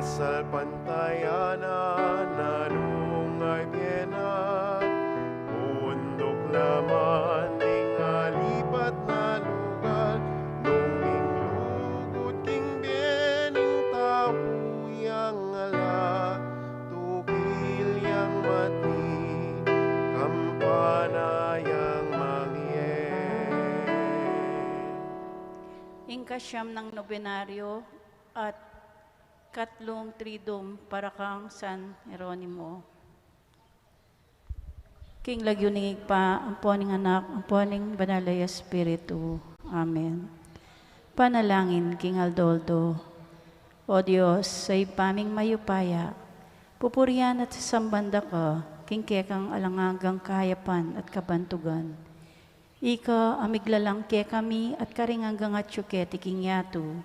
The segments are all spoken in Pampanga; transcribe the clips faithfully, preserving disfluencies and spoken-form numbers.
Salpantayanan na nung ay bie na, bunduk naman ding alipat na lugar, nung ing lugud king bie ning tau yang ala, tukil yang mati, kampana yang mangye. Ing kasyam nang nobenaryo at katlung Triduum para kang San Jeronimo. King lagyu ning Ibpa, ampo ning Anak, ampo ning Banal a Espiritu. Amen. Panalangin king aldo-aldo. O Dios, a Ibpa ming mayupaya, pupurian at sasamban da ka king kekang alang anggang kayapan at kabantugan. Ika a miglalang kekami at karing anggang atyu keti king yatu.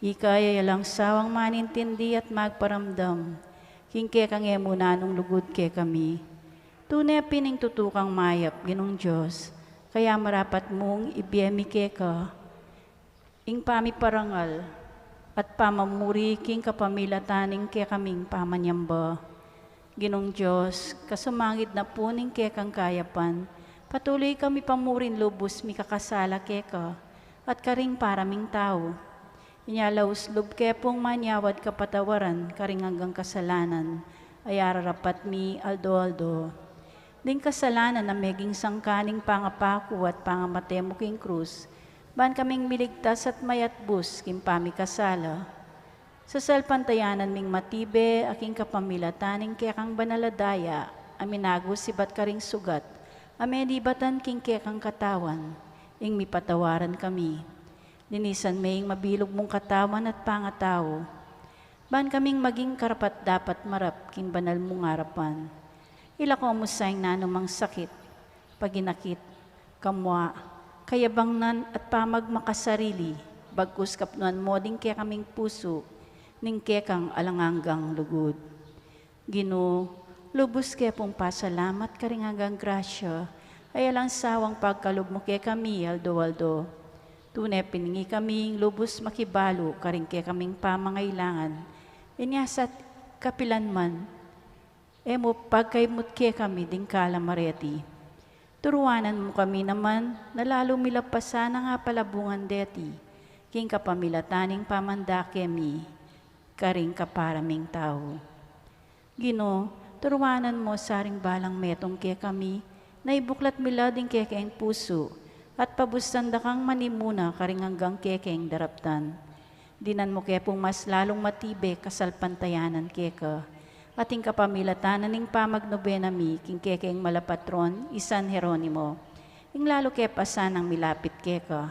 Ika a alang sawang manintindi at magparamdam king kekang e mu nanung lugud kekami. Tune pin ing tutu kang mayap, Ginung Dios, kaya marapat mung ibie mi keka ing pamiparangal at pamamuri king kapamilatan ning kekaming pamanyamba. Ginung Dios, kasumangid na pu ning kekang kayapan, patuloy kami pamurin lubus mikakasala keka at karing para ming tau. Inya laus lub ke pung manyawad kapatawaran karing anggang kasalanan a ararapat mi aldo-aldo. Ding kasalanan a meging sangka ning pangapaku at pangamate mu king krus, ban kaming miligtas at mayatbus king pamikasala. Sasalpantayanan ming matibe a king kapamilatan ning kekang banal a daya a minagus ibat karing sugat a menibatan king kekang katawan, ing mipatawaran kami. Linisan me ing mabilug mung katawan at pangatau, ban kaming maging karapat-dapat marap king banal mung arapan. Ilako mu sa ing nanumang sakit, paginakit, kamua, kayabangnan at pamagmakasarili, bagkus kapnuan mo ding kekaming pusu ning kekang alang anggang lugud. Ginu, lubus ke pung pasalamat karing anggang grasya a alang sawang pagkalub mu kekami aldo-aldo. Tune pin ngekaming lubus makibalu karing kekaming pamangailangan. Inya sa kapilan man, e mu pagkaimut kekami ding kalam a reti. Turuanan mu kami naman na lalu mi la pa sanang apalabungan deti king kapamilatan ning pamandake mi karing kapara ming tau. Ginu, turuanan mu sa ring balang metung kekami na ibuklat mi la ding kekeng pusu at pabustan da kang manimuna karing anggang kekeng daraptan. Dinan mu ke pung mas lalung matibe kasalpantayanan keka at ing kapamilatan na ning pamagnobena mi king kekeng malapatron i San Jeronimo, ing lalu ke pa sanang milapit keka.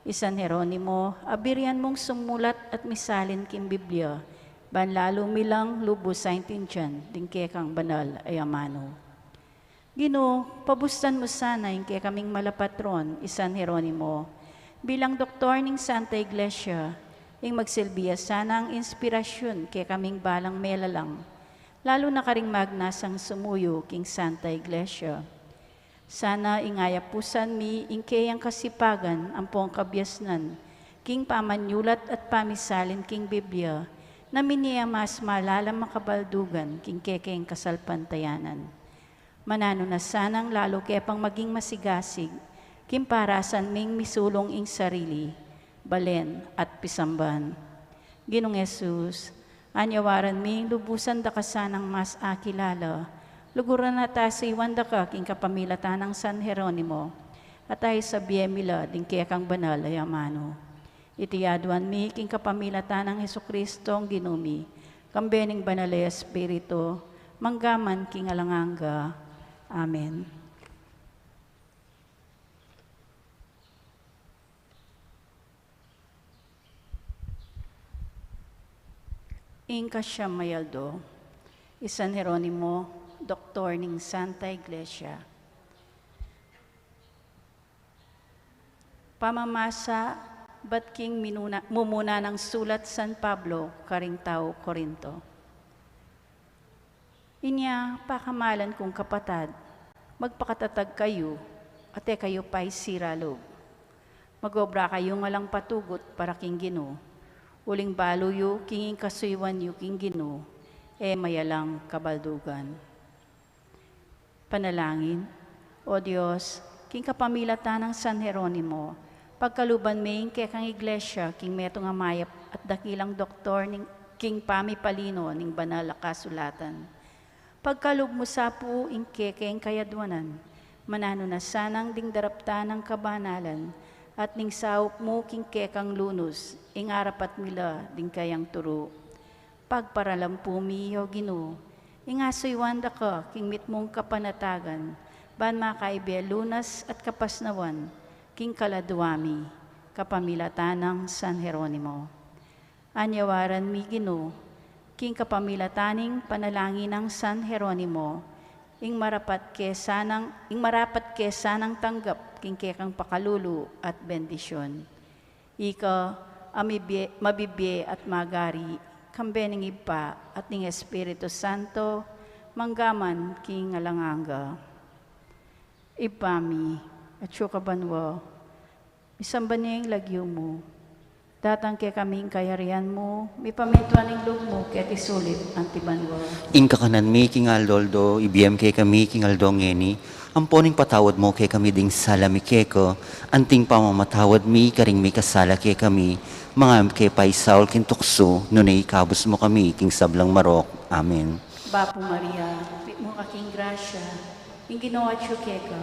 I San Jeronimo a birian mung sumulat at misalin king Biblia, ban lalu mi lang lubus aintindian ding kekang banal a amanu. Ginu, pabustan mu sana ing kekaming malapatron i San Jeronimo bilang doktor ning Santa Iglesia, ing magsilbi ya sanang inspirasyun kekaming balang melalang, lalu na karing magnasang sumuyu king Santa Iglesia. Sana ing ayapusan mi ing keyang kasipagan ampong kabiasnan king pamanyulat at pamisalin king Biblia, na minie a mas malalam a kabaldugan king kekeng kasalpantayanan. Mananu na sanang lalu ke pang maging masigasig king parasan ming misulung ing sarili, balen, at pisamban. Ginung Jesus, anyawaran mi lubusan da ka sanang mas akilala, luguran at asiwan da ka king kapamilatan nang San Jeronimo, at aisabie mi la ding kekang banal a amanu. Iti aduan mi king kapamilatan nang Jesucristo a Ginu mi, kambe ning Banal a Espiritu, mangga man king alang angga. Amen. Ing kasyam a aldo, i San Jeronimo, doktor ning Santa Iglesia. Pamamasa bat king minuna, mumuna nang sulat San Pablo karing tau Corinto. Inya, pakamalan kung kapatad, magpakatatag kayu, at e kayu paisira lub. Mag-obra kayung alang patugut para king Ginu. Uling balu yu king ing kasuyuan yu king Ginu, e mayalang kabaldugan. Panalangin. O Dios, king kapamilatan nang San Jeronimo, pagkaluban me ing kekang Iglesia king metung a mayap at dakilang doktor ning king pamipalino ning Banal a Kasulatan. Pagkalub mu sa pu ing kekeng kayadwanan, mananu na sanang ding daraptan nang kabanalan, at ning saup mu king kekang lunus, ing arapat mila ding kayang turu. Pagparalampu mi, O Ginu, ing asuyuan da ka king mitmung kapanatagan, ban makaibe lunas at kapasnawan king kaladua mi, kapamilatan nang San Jeronimo. Anyawaran mi, Ginu, king kapamilatan ning panalangin nang San Jeronimo, ing marapat ke sanang, ing marapat ke sanang tanggap king kekang pakalulu at bendisyun. Ika a mibie-, mabibie at magari, kambe ning Ibpa at ning Espiritu Santo, mangga man king alang angga. Ibpa mi, atsu ka banua, misamban ya ing lagyu mu. Datang kekami ing kayarian mu, mipamintuan ing lub mu keti sulip anti banua. Ing kakanan mi king aldo-aldo, ibie mu kekami king aldo ngeni, ampo ing patawad mu kekami ding sala mi keka, anting pamamatawad mi karing mikasala kekami, manga e mu ke paisaul king tuksu, nune ikabus mu kami king sablang marok. Amen. Bapu Maria, mitmu ka king grasya, ing Ginu atyu keka,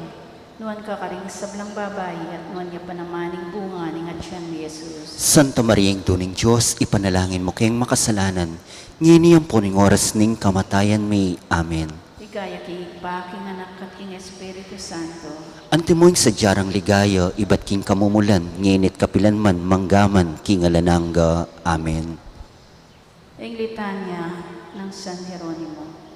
nuan ka karing sablang babai, at nuan ya pa naman ing bunga ning atyan mu, Jesus. Santa Maria, Indu ning Dios, ipanalangin mu keng makasalanan, ngeni ampo ning oras ning kamatayan mi. Amen. Ligaya king Ibpa, king Anak, at king Espiritu Santo. Antimo ing sadya rang ligaya, ibat king kamumulan, ngeni at kapilan man, mangga man king alang angga. Amen. Ing litanya nang San Jeronimo.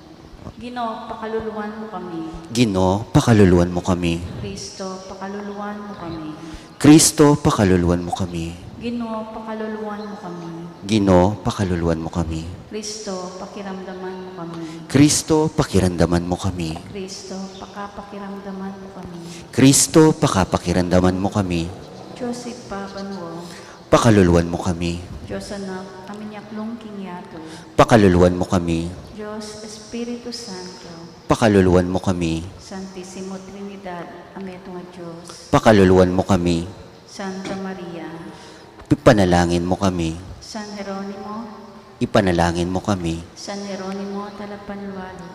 Ginu, pakaluluan mu kami. Ginu, pakaluluan mu kami. Kristo, pakaluluan mu kami. Kristo, pakaluluan mu kami. Ginu, pakaluluan mu kami. Ginu, pakaluluan mu kami. Kristo, pakiramdaman mu kami. Kristo, pakiramdaman mu kami. Kristo, pakapakiramdaman mu kami. Kristo, pakapakiramdaman mu kami. Dios Ibpa banua. Pakaluluan mu kami. Dios Anak, a minyaklung king yatu. Pakaluluan mu kami. Dios Espiritu Santo. Pakaluluan mu kami. Santisimo Trinidad, a metung a Dios. Pakaluluan mu kami. Santa Maria. Ipanalangin mu kami. San Jeronimo. Ipanalangin mu kami. San Jeronimo, talapanwalu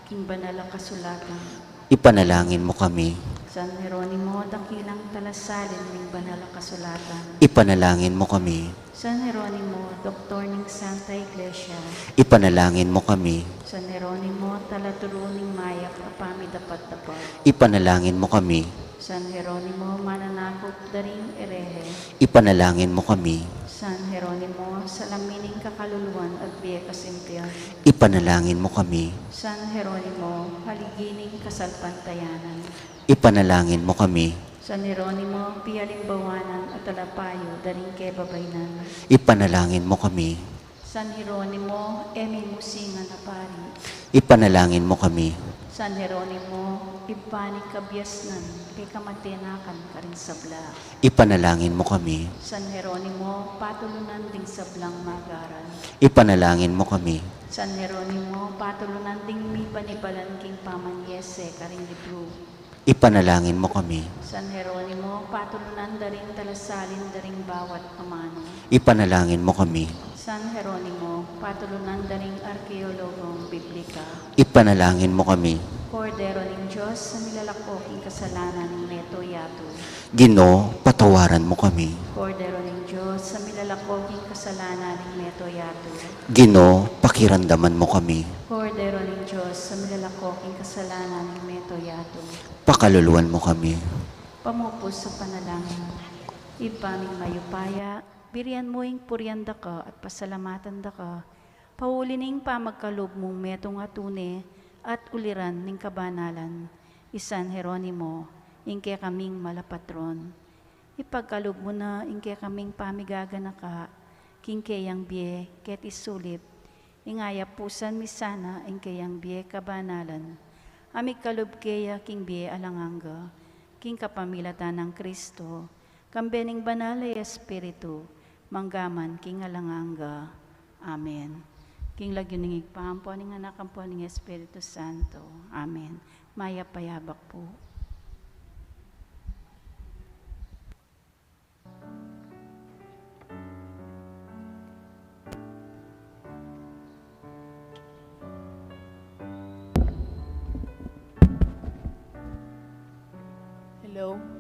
king Banal a Kasulatan. Ipanalangin mu kami. San Jeronimo, dakilang talasalin ning Banal a Kasulatan. Ipanalangin mu kami. San Jeronimo, doktor ning Santa Iglesia. Ipanalangin mu kami. San Jeronimo, talaturu ning mayap a pamidapat-dapat. Ipanalangin mu kami. San Jeronimo, mananakup da ring erehe. Ipanalangin mu kami. San Jeronimo, salamin ning kakaluluan at bie kasimpian. Ipanalangin mu kami. San Jeronimo, haligi ning kasalpantayanan. Ipanalangin mu kami. San Jeronimo, pialimbawanan at talapayu da ring kebabaynan. Ipanalangin mu kami. San Jeronimo, e mi musingan a pari. Ipanalangin mu kami. San Jeronimo, ibpa ning kabiasnan, pekamate na ka karing sabla. Ipanalangin mu kami. San Jeronimo, patulunan ding sablang magaran. Ipanalangin mu kami. San Jeronimo, patulunan ding mipanibalan king pamanyese karing libru. Ipanalangin mu kami. San Jeronimo, patulunan da ring talasalin da ring bawat amanu. Ipanalangin mu kami. San Jeronimo, patulunan da ring arkeologung Biblika. Ipanalangin mu kami. Kordero ning Dios, a milalako king kasalanan ning meto yatu. Ginu, patawaran mu kami. Kordero ning Dios, a milalako king kasalanan ning meto yatu. Ginu, pakiramdaman mu kami. Kordero ning Dios, a milalako king kasalanan ning meto yatu. Pakaluluan mu kami. Pamupus a panalangin. Ibpa ming mayupaya, birian mu ing purian daka at pasalamatan daka, pauli ning pamagkalub mung metung a tune at uliran ning kabanalan, i San Jeronimo, ing kekaming malapatron. Ipagkalub mu na ing kekaming pamigaganaka king keyang bie keti sulip, ing ayapusan mi sana ing keyang bie kabanalan, a migkalub keya king bie alang angga, king kapamilatan nang Kristo, kambe ning Banal a Espiritu, mangga man king alang angga. Amen. King lagyu ning Ibpa, ampo ning Anak, ampo ning Espiritu Santo. Amen. Mayap a yabak pu. Hello. Hello.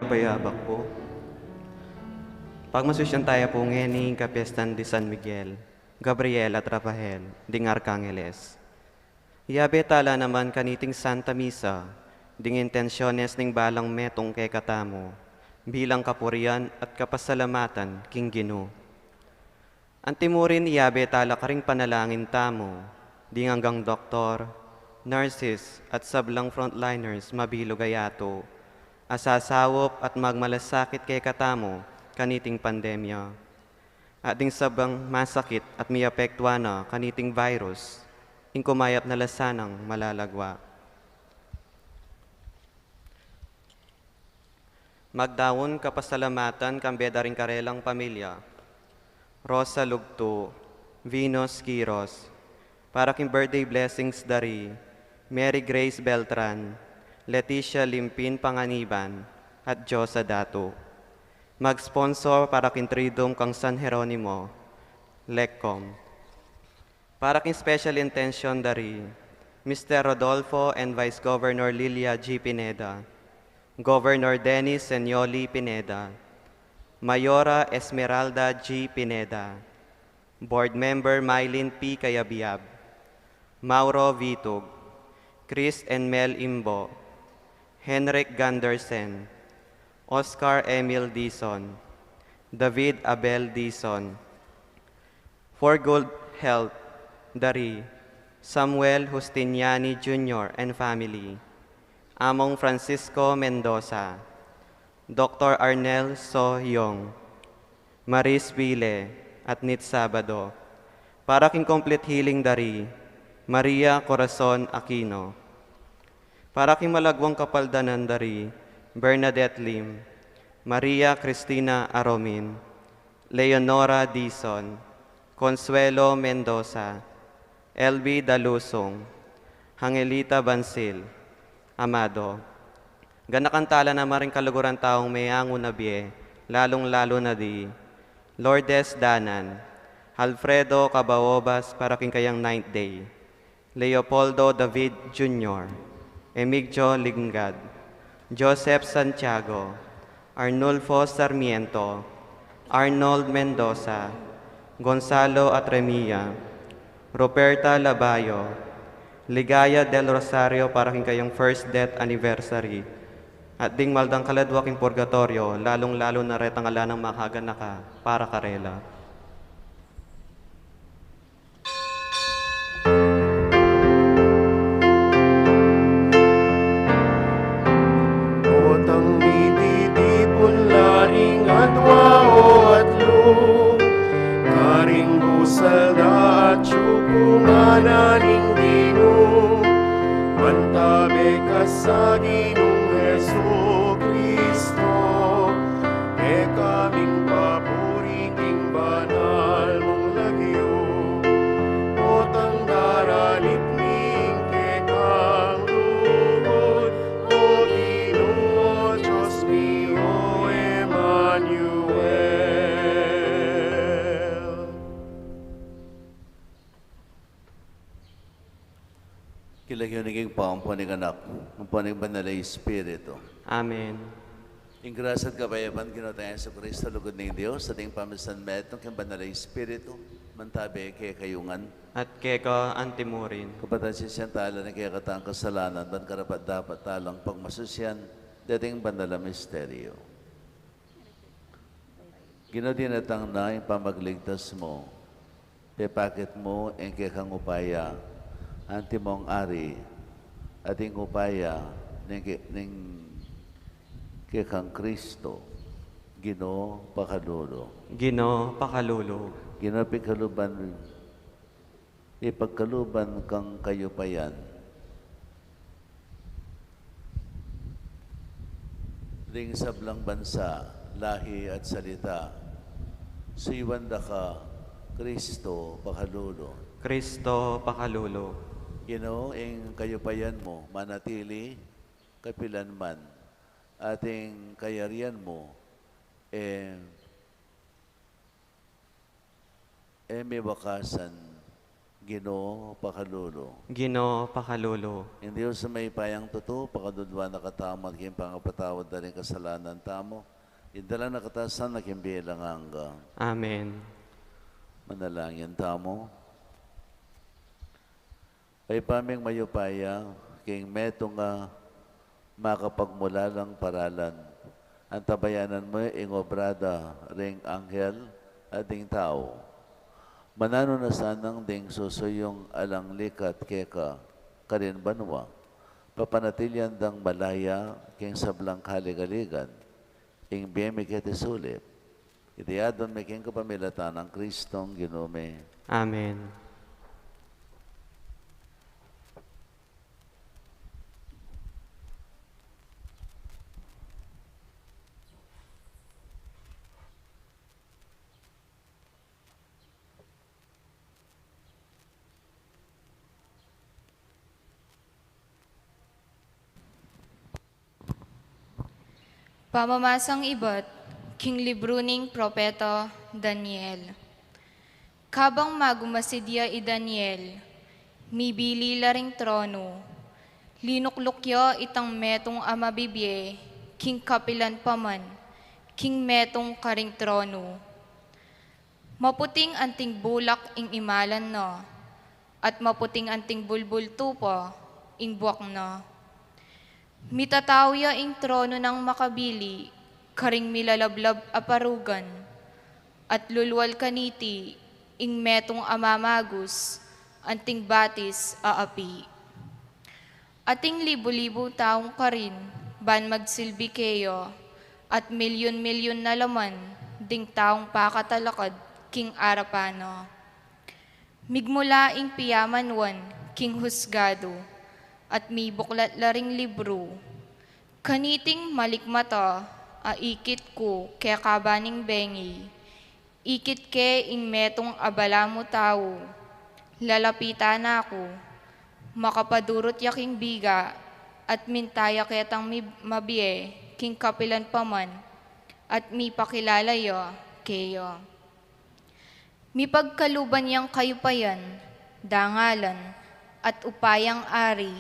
Payabe ku. Pagmasusyan taya pu ngeni ing kapiestan di San Miguel, Gabriel at Rafael, ding arkangeles. Iyabe tala naman kaniting Santa Misa, ding intensiones ning balang metung kekatamu, bilang kapurian at kapasalamatan king Ginu. Antimurin iyabe tala karing panalangin tamu, ding anggang doktor, nurses, at sablang frontliners mabilug a yatu, a sasaup at magmalasakit kekatamu kaniting pandemya. At ding sablang masakit at miapektuan na kaniting virus, ing kumayap na la sanang malalagwa. Magdaun kapasalamatan kambe da ring karelang pamilya. Rosa Lugtu, Venus Quiros, para king birthday blessings da ri Mary Grace Beltran, Leticia Limpin Panganiban, at Josa Datu. Mag-sponsor para king Triduum kang San Jeronimo, Lecom. Para king special intention da ri Mister Rodolfo and Vice Governor Lilia G Pineda, Governor Dennis Senioli Pineda, Mayora Esmeralda G Pineda, Board Member Mylene P Cayabyab, Mauro Vitug, Chris and Mel Imbo, Henrik Gundersen, Oscar Emil Dizon, David Abel Dizon, for good health da ri Samuel Justiniani Junior and family, Among Francisco Mendoza, Doktor Arnel So Hyung, Maris Vile, at Nit Sabado, para king complete healing da ri Maria Corazon Aquino. Para king malagwang kapaldanan da ri Bernadette Lim, Maria Cristina Aromin, Leonora Dizon, Consuelo Mendoza, L B Dalusung, Angelita Bansil, Amado. Ganakan tala na maring kaluguran taung meangu na bie, lalung-lalu na di Lourdes Danan, Alfredo Cabaobas para king kayang ninth day, Leopoldo David Junior, Emigdio Lingad, Joseph Santiago, Arnulfo Sarmiento, Arnold Mendoza, Gonzalo Atremilla, Ruperta Labayo, Ligaya del Rosario para king kayang first death anniversary, at ding maldang kaladwa king purgatorio, lalung-lalu na retang ala nang makaganaka para karela. Potang mititipun la ring adwa o atlu, karing busal da atyu ku ngana ning Ginu, mantabe ka sa Ginung Jesucristo, kekami ing papuri king banal mung lagyu. Potang daralit mi ing kekang lugud, O Ginu, O Dios mi, O Emmanuel. King lagyu ning Ibpa, ampo ning Anak, ampo ning Banal a Espiritu. Amen. Ing grasya at kapayapan ning Ginu tang Jesucristo, lugud ning Dios, at ing pamisan metung king Banal a Espiritu, mantabe kekayu ngan. At keka antimurin. Kapatad, sisian tala ning kekatang kasalanan, ban karapat-dapat talang pagmasusyan deting banal a misteryo. Ginu, dinatang na ing pamagligtas mu, pepakit mu ing kekang upaya, antimong Ari, at ing upaya ning ke-, ning kekang Kristo. Ginu, pakalulu. Ginu, pakalulu. Ginu, pigkaluban, ipagkaluban kang kayupayan ring sablang bansa, lahi at salita. Suyuan da ka, Kristo, pakalulu. Kristo, pakalulu. Ginu, ing kayupayan mu manatili kapilan man, at ing kayarian mu e e miwakasan Ginu, pakalulu. Ginu, pakalulu. Ing Dios a mayupayang tutu, pakaluluan na katamu at king pangapatawad da ring kasalanan tamu, idala na katamu sa king bie alang angga. Amen. Manalangin tamu. Ibpa ming mayupaya, king metung a makapagmulalang paralan, antabayanan mu ing obra da ring anghel at ding tau. Mananu na sanang ding susuyung alang likat keka karin banua, papanatilian dang malaya king sablang kaligaligan, ing bie mi keti sulip. Iti adwan mi king kapamilatan nang Kristong Ginu mi. Amen. Pamamasang ibat king libru ning propeta Daniel. Kabang magumasid ya i Daniel, mibili la ring tronu. Linukluk ya itang metung a mabibie king kapilan pa man king metung karing tronu. Maputing anting bulak ing imalan na, at maputing anting bulbul tupa ing buak na. Mitatau ya ing tronu nang makabili karing milalablab a parugan, at lulwal kaniti ing metung a mamagus anting batis a api. Ating libu-libung taung karin ban magsilbi keya, at milyun-milyun na la man ding taung pakatalakad king arapan na. Migmula ing piyamanwan king husgadu, at mibuklat la ring libru. Kaniting malikmata a ikit ku keka baning bengi, ikit ke ing metung a balamu tau. Lalapitan na ku, makapadurut ya king biga, at minta ya ketang mi-, mabie king kapilan pa man, at mipakilala ya keya. Mipagkaluban yang kayupayan, dangalan, at upayang ari,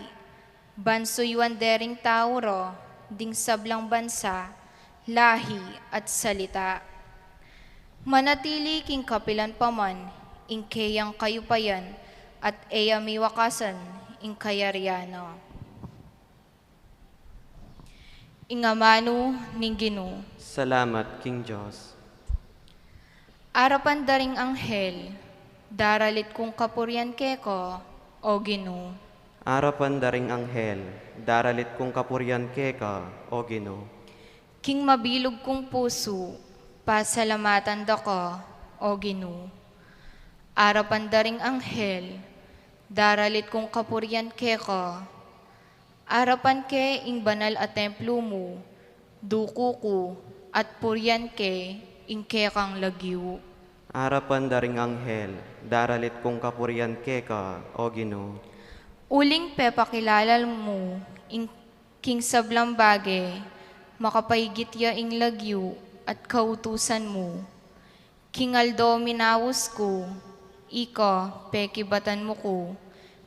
ban suyuan de ring tau ra ding sablang bansa, lahi, at salita. Manatili king kapilan pa man ing keyang kayupayan, at e ya miwakasan ing kayarian na. Ing amanu ning Ginu. Salamat king Dios. Arapan da ring anghel, daralit kung kapurian keka, O Ginu. Arapan da ring anghel, daralit kung kapurian keka, O Ginu. King mabilug kung pusu, pasalamatan da ka, O Ginu. Arapan da ring anghel, daralit kung kapurian keka. Arapan ke ing banal a templu mu, duku ku, at purian ke ing kekang lagyu. Arapan da ring anghel, daralit kung kapurian keka, O Ginu. Uling pepakilala mu ing king sablang bage, makapaigit ya ing lagyu at kautusan mu. King aldo minaus ku, ika pekibatan mu ku,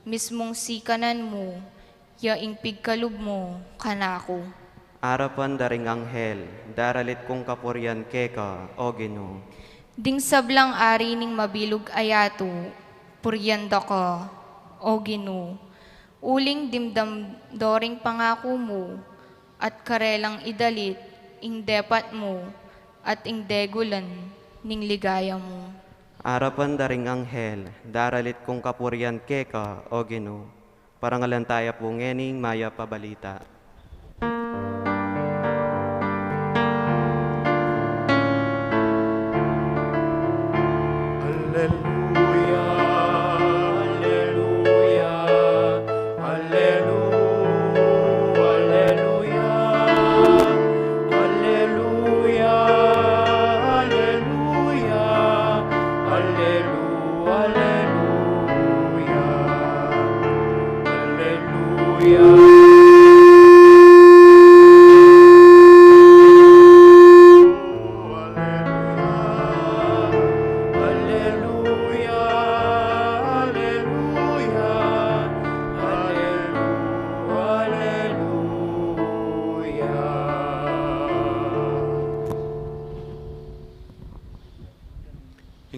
mismung sikanan mu ya ing pigkalub mu kanaku. Arapan da ring anghel, daralit kung kapurian keka, O Ginu. Ding sablang ari ning mabilug a yatu, purian da ka, O Ginu. Uling dimdam da ring pangaku mu, at karelang idalit ing depat mu, at ing degulan ning ligaya mu. Arapan da ring anghel, daralit kung kapurian keka, O Ginu. Parangalan taya pu ngening mayap a balita. Alleluia, alleluia, alleluia, alleluia, alleluia, alleluia, alleluia.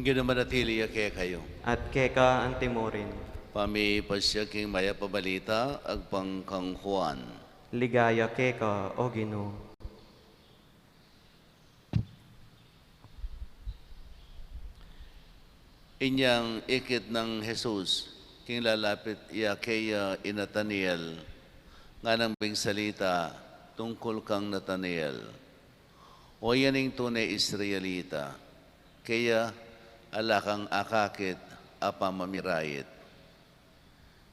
Ginu manatili ya kekayu. At keka antimurin. Pamipasya king mayap a balita agpang kang Juan. Ligaya keka, O Ginu. Inyang ikit nang Jesus, king lalapit ya keya i Nataniel, nganang migsalita tungkul kang Nataniel, "O, ya ing tune Israelita, keya ala kang akakit a pamamirait."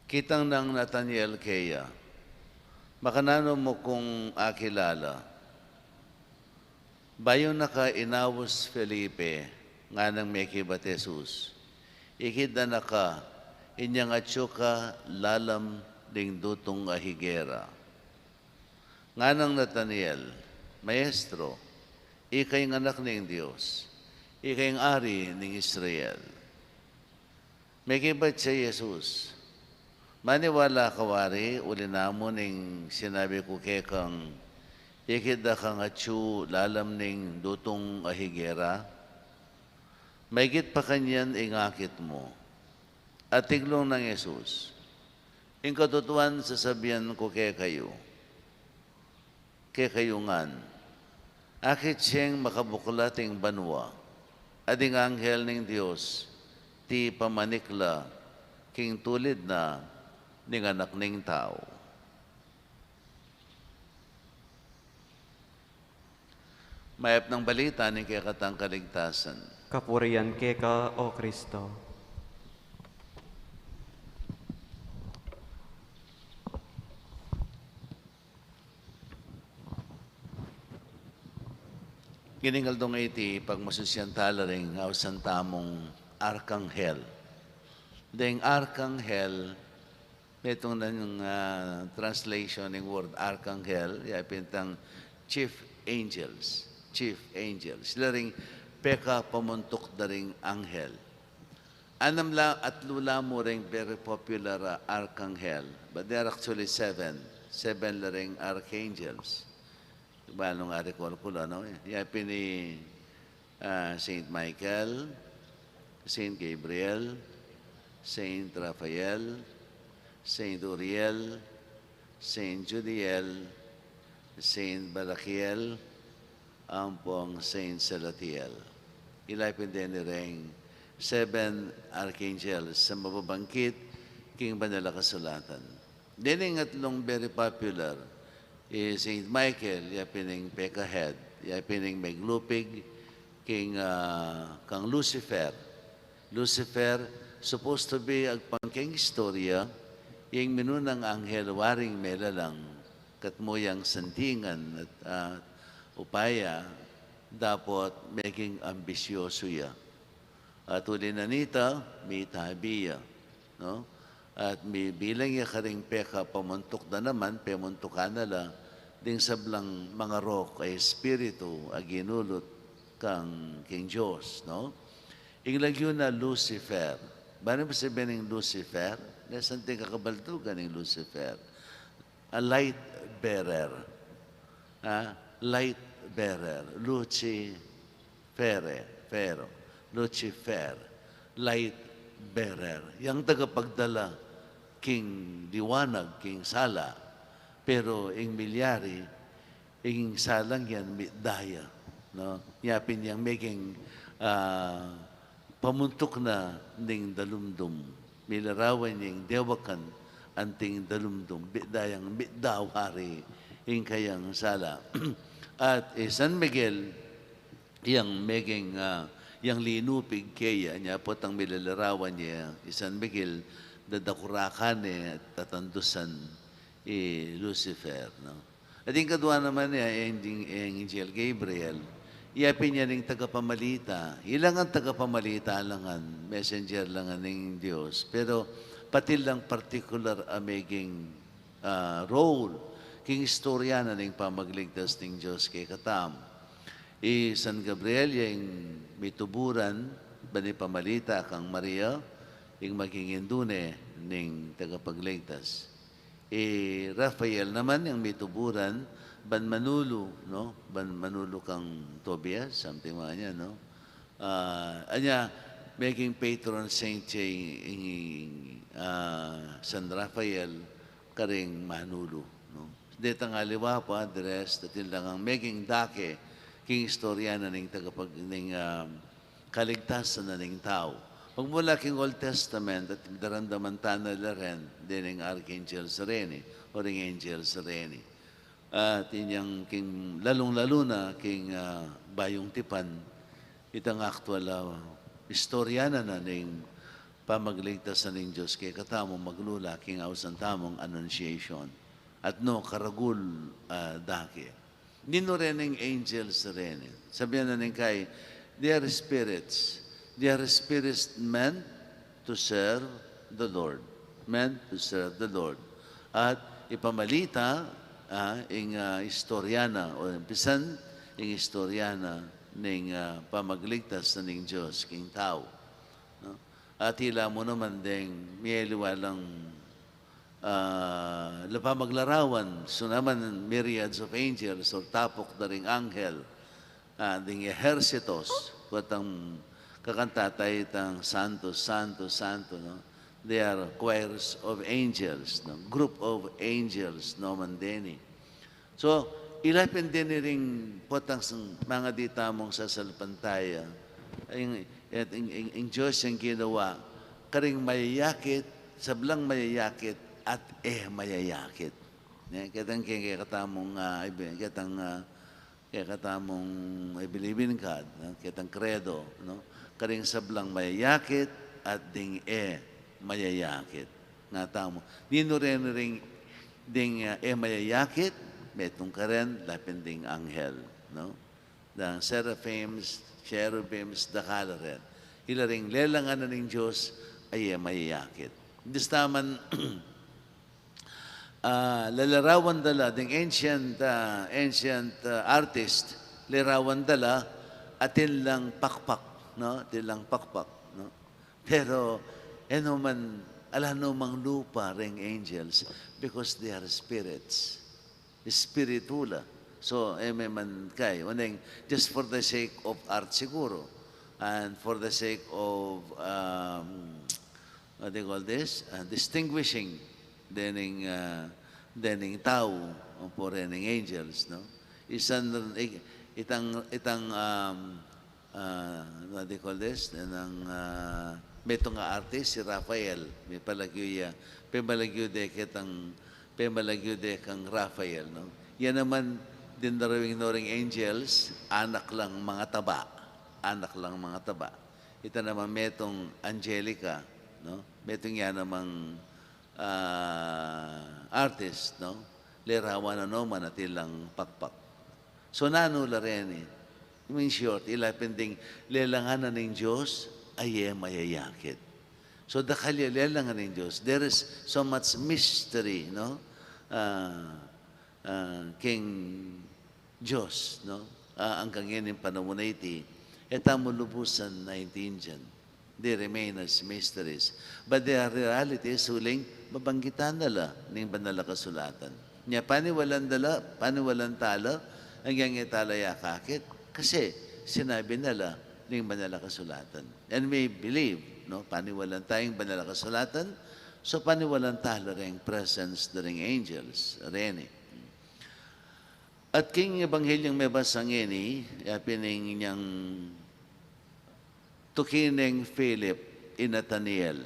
Kitang nang Nataniel keya, "Makananu mu kung akilala? Bayu na ka inaus Felipe," nganang mekibat Jesus, "ikit da na ka, inyang atyu ka lalam ding dutung a higera." Nganang Nataniel, "Maestro, ika ing Anak ning Dios, ika ing Ari ning Israel." Mekibat ya i Jesus, "Maniwala ka wari uli na mu ning sinabi ku kekang, ikit da kang atyu lalam ning dutung a higera? Maigit pa kanyan ing akit mu." At tiglung nang Jesus, "Ing katutuan sasabian ku kekayu, kekayu ngan, akit yeng makabuklat ing banua, at ing anghel ning Dios, iti pamanik la king tulid na ning Anak ning Tau." Mayap nang balita ning kekatang kaligtasan. Kapurian keka, O Kristo. Ining aldo ngeni, pagmasusyan tala ring ausan tamung arkanghel. Deng arkanghel, metung nang, ah, translation ning word arkanghel, ya pin itang chief angels. Chief angels. Sila ring pekapamuntuk da ring anghel. Anam la, atlu la mu ring very popular a arkanghel. But there are actually seven. Seven la ring archangels. Bale nung arikol ku la, no? Ya pin i, ah, Saint Michael, Saint Gabriel, Saint Raphael, Saint Uriel, Saint Judiel, Saint Barakiel, ampong Saint Salatiel. Ila pin deni reng seven archangels a mababangkit king Banal a Kasulatan. Dening atlung very popular, i Saint Michael, ya pin ing peka-head, ya pin ing meglupig king, ah, kang Lucifer. Lucifer, supposed to be, agpang keng istorya, ing minunang anghel waring melalang, katmu yang santingan at, ah, upaya, dapot meging ambisyosu ya. At uli na nita, mitabi ya, no? At mibilang ya karing pekapamuntuk da naman, pemuntukan na la ding sablang mangarok a espiritu a ginulut kang king Dios, no? Ing lagyu na Lucifer. Bale, sabian ning Lucifer, ne santing kakabaldugan ning Lucifer. A light bearer. Ah, light bearer. Lucifere, fero. Lucifer, light bearer. Yang tagapagdala king liwanag, king sala. Pero ing milyari, ing salang yan, mitda ya, no? Ya pin yang meging, ah, pamuntuk na ning dalumdum. Milarawan ya ing dewakan anting dalumdum. Mitda yang, mitda wari ing kayang sala. At, eh, San Miguel, yang meging, ah, yang linupig keya, nya potang milalarawan ya i San Miguel, dadakurakan ne, tatandusan i Lucifer, no? At ing kadua naman ya, ing, ing Angel Gabriel, ya pin ya ing tagapamalita. Ila ngan tagapamalita la ngan, messenger la ngan ning Dios. Pero pati lang particular a meging, ah, role king istorya na ning pamagligtas ning Dios kekatamu. I San Gabriel, ya ing mituburan, ban ipamalita kang Maria, ing maging indu ne ning tagapagligtas. I Rafael naman yang mituburan, ban manulu, no? Ban manulu kang Tobias, something mga nya, no? Ah, anya, Meging patron saint ya ing, ing, ah, San Rafael, karing manulu, no? Detang aliwa pa, the rest, atin lang ang meging dake king istorya na ning tagapag-, ning, ah, kaligtasan na ning tau. Magmula king Old Testament at daramdaman ta na la rin, dening archangels reni, o ring angels reni. At inyang king lalung-lalu na king, ah, Bayung Tipan, itang aktual, ah, istorya na na ning pamagligtas na ning Dios kekatamu, maglula king ausan tamung Annunciation. At no karagul, ah, dake. Ninu rening angels reni? Sabian na ning kai, they are spirits. They are spirits meant to serve the Lord. Meant to serve the Lord. At ipamalita, ah, ing, ah, istorya na, o umpisan ing istorya na ning, ah, pamagligtas na ning Dios king tau, no? At ila mu naman deng miyaliwa lang, ah, la pamaglarawan, so naman myriads of angels, o tapuk da ring anghel, ah, ding ejercitos, potang kakanta ta itang Santo, Santo, Santo, no? They are choirs of angels, no? Group of angels, no man deni. So, ila pin deni ring potang sang mangadi tamung sasalpantaya. Ing, ing, ing, ing Dios yang ginawa, karing mayayakit, sablang mayayakit, at e mayayakit. Ne, ketang ke-, kekatamung, ah, ibi-, ketang, ah, kekatamung I believe in God, no? Ketang credo, no? Karing sablang mayayakit at ding e mayayakit. Nga tamu. Ninu reni ring ding, ah, e mayayakit? Metung karen, lapin ding anghel, no? Dang seraphims, cherubims, dakal ren. Ila ring lelangan na ning Dios a e mayayakit. Distaman, ah, lalarawan da la, ding ancient, ah, ancient, ah, artist, larawan da la, atin lang pakpak, no? Atin lang pakpak, no? Pero, e no man, ala no mang lupa ring angels because they are spirits. Spiritu la. So, e me man kai, uling, just for the sake of art siguro, and for the sake of, um, what do you call this? Uh, distinguishing dening, uh, dening tau, o po rening angels, no? Isan, i-, itang, itang, um, ah, what do you call this? Nang, ah, metung a artist, si Rafael. Mipalagyu ya, pepalagyu de ketang, pepalagyu de kang Rafael, no? Ya naman, ding darawing no ring angels, anak lang mangataba. Anak lang mangataba. Ita naman metung Angelica, no? Metung ya namang, ah, artist, no? Larawan na no man atin lang pakpak. So, nanu la reni? In short, ila pin ding lelangan na ning Dios a e mayayakit. So, dakal ya lelangan ning Dios. There is so much mystery, no? Ah, ah, king Dios, no? Ah, anggang ngening panaun a iti, e tamu lubusan naintindian. They remain as mysteries. But they are realities, uling mabanggitan na la ning Banal a Kasulatan. Nya paniwalan da la, paniwalan ta la, anggang e ta la ya akakit, kasi sinabi na la ning Banal a Kasulatan. And we believe, no, paniwalan ta ing Banal a Kasulatan, so paniwalan ta la ring presence da ring angels, reni. At king Ebanghelyo mibasa ngeni, ya pin ing inyang tuki neng Philip i Nathaniel,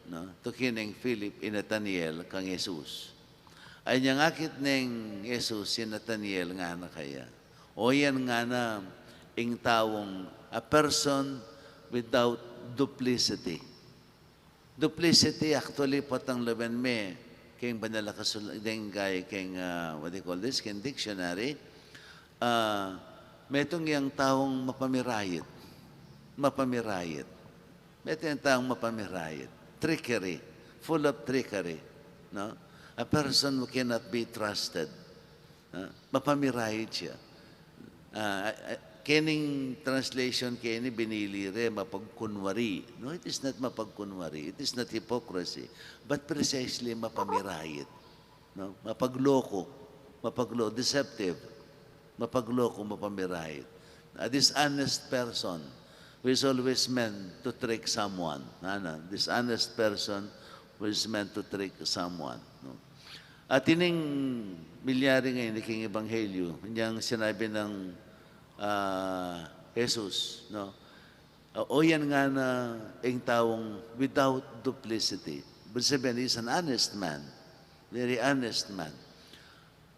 no? Tuki neng Philip i Nathaniel kang Jesus. Ay inyang akit neng Jesus i Nathaniel, ngana kaya, o yan ngana ing taung, a person without duplicity. Duplicity, actually, potang lawen me king Banal a Kasul-, deng kai king, ah, what do you call this, king dictionary, ah, metung yang taung mapamirayit. Mapamirayit. Metung yang taung mapamirayit. Trickery. Full of trickery. No? A person who cannot be trusted. Ah, mapamirayit ya. Ah, ah, kening translation keni binili re mapagkunwari. No, it is not mapagkunwari. It is not hypocrisy. But precisely mapamirayit. No? Mapagloko. Mapaglo-, deceptive. Mapagloko, mapamirayit. A dishonest person. who is always meant to trick someone. Ana, dishonest person who is meant to trick someone, no? At ining milyari ngeni king Ebanghelyo, inyang sinabi nang, ah, Jesus, no? Ah, o yan ngana ing taung without duplicity. Ibig sabihin, he's an honest man. Very honest man.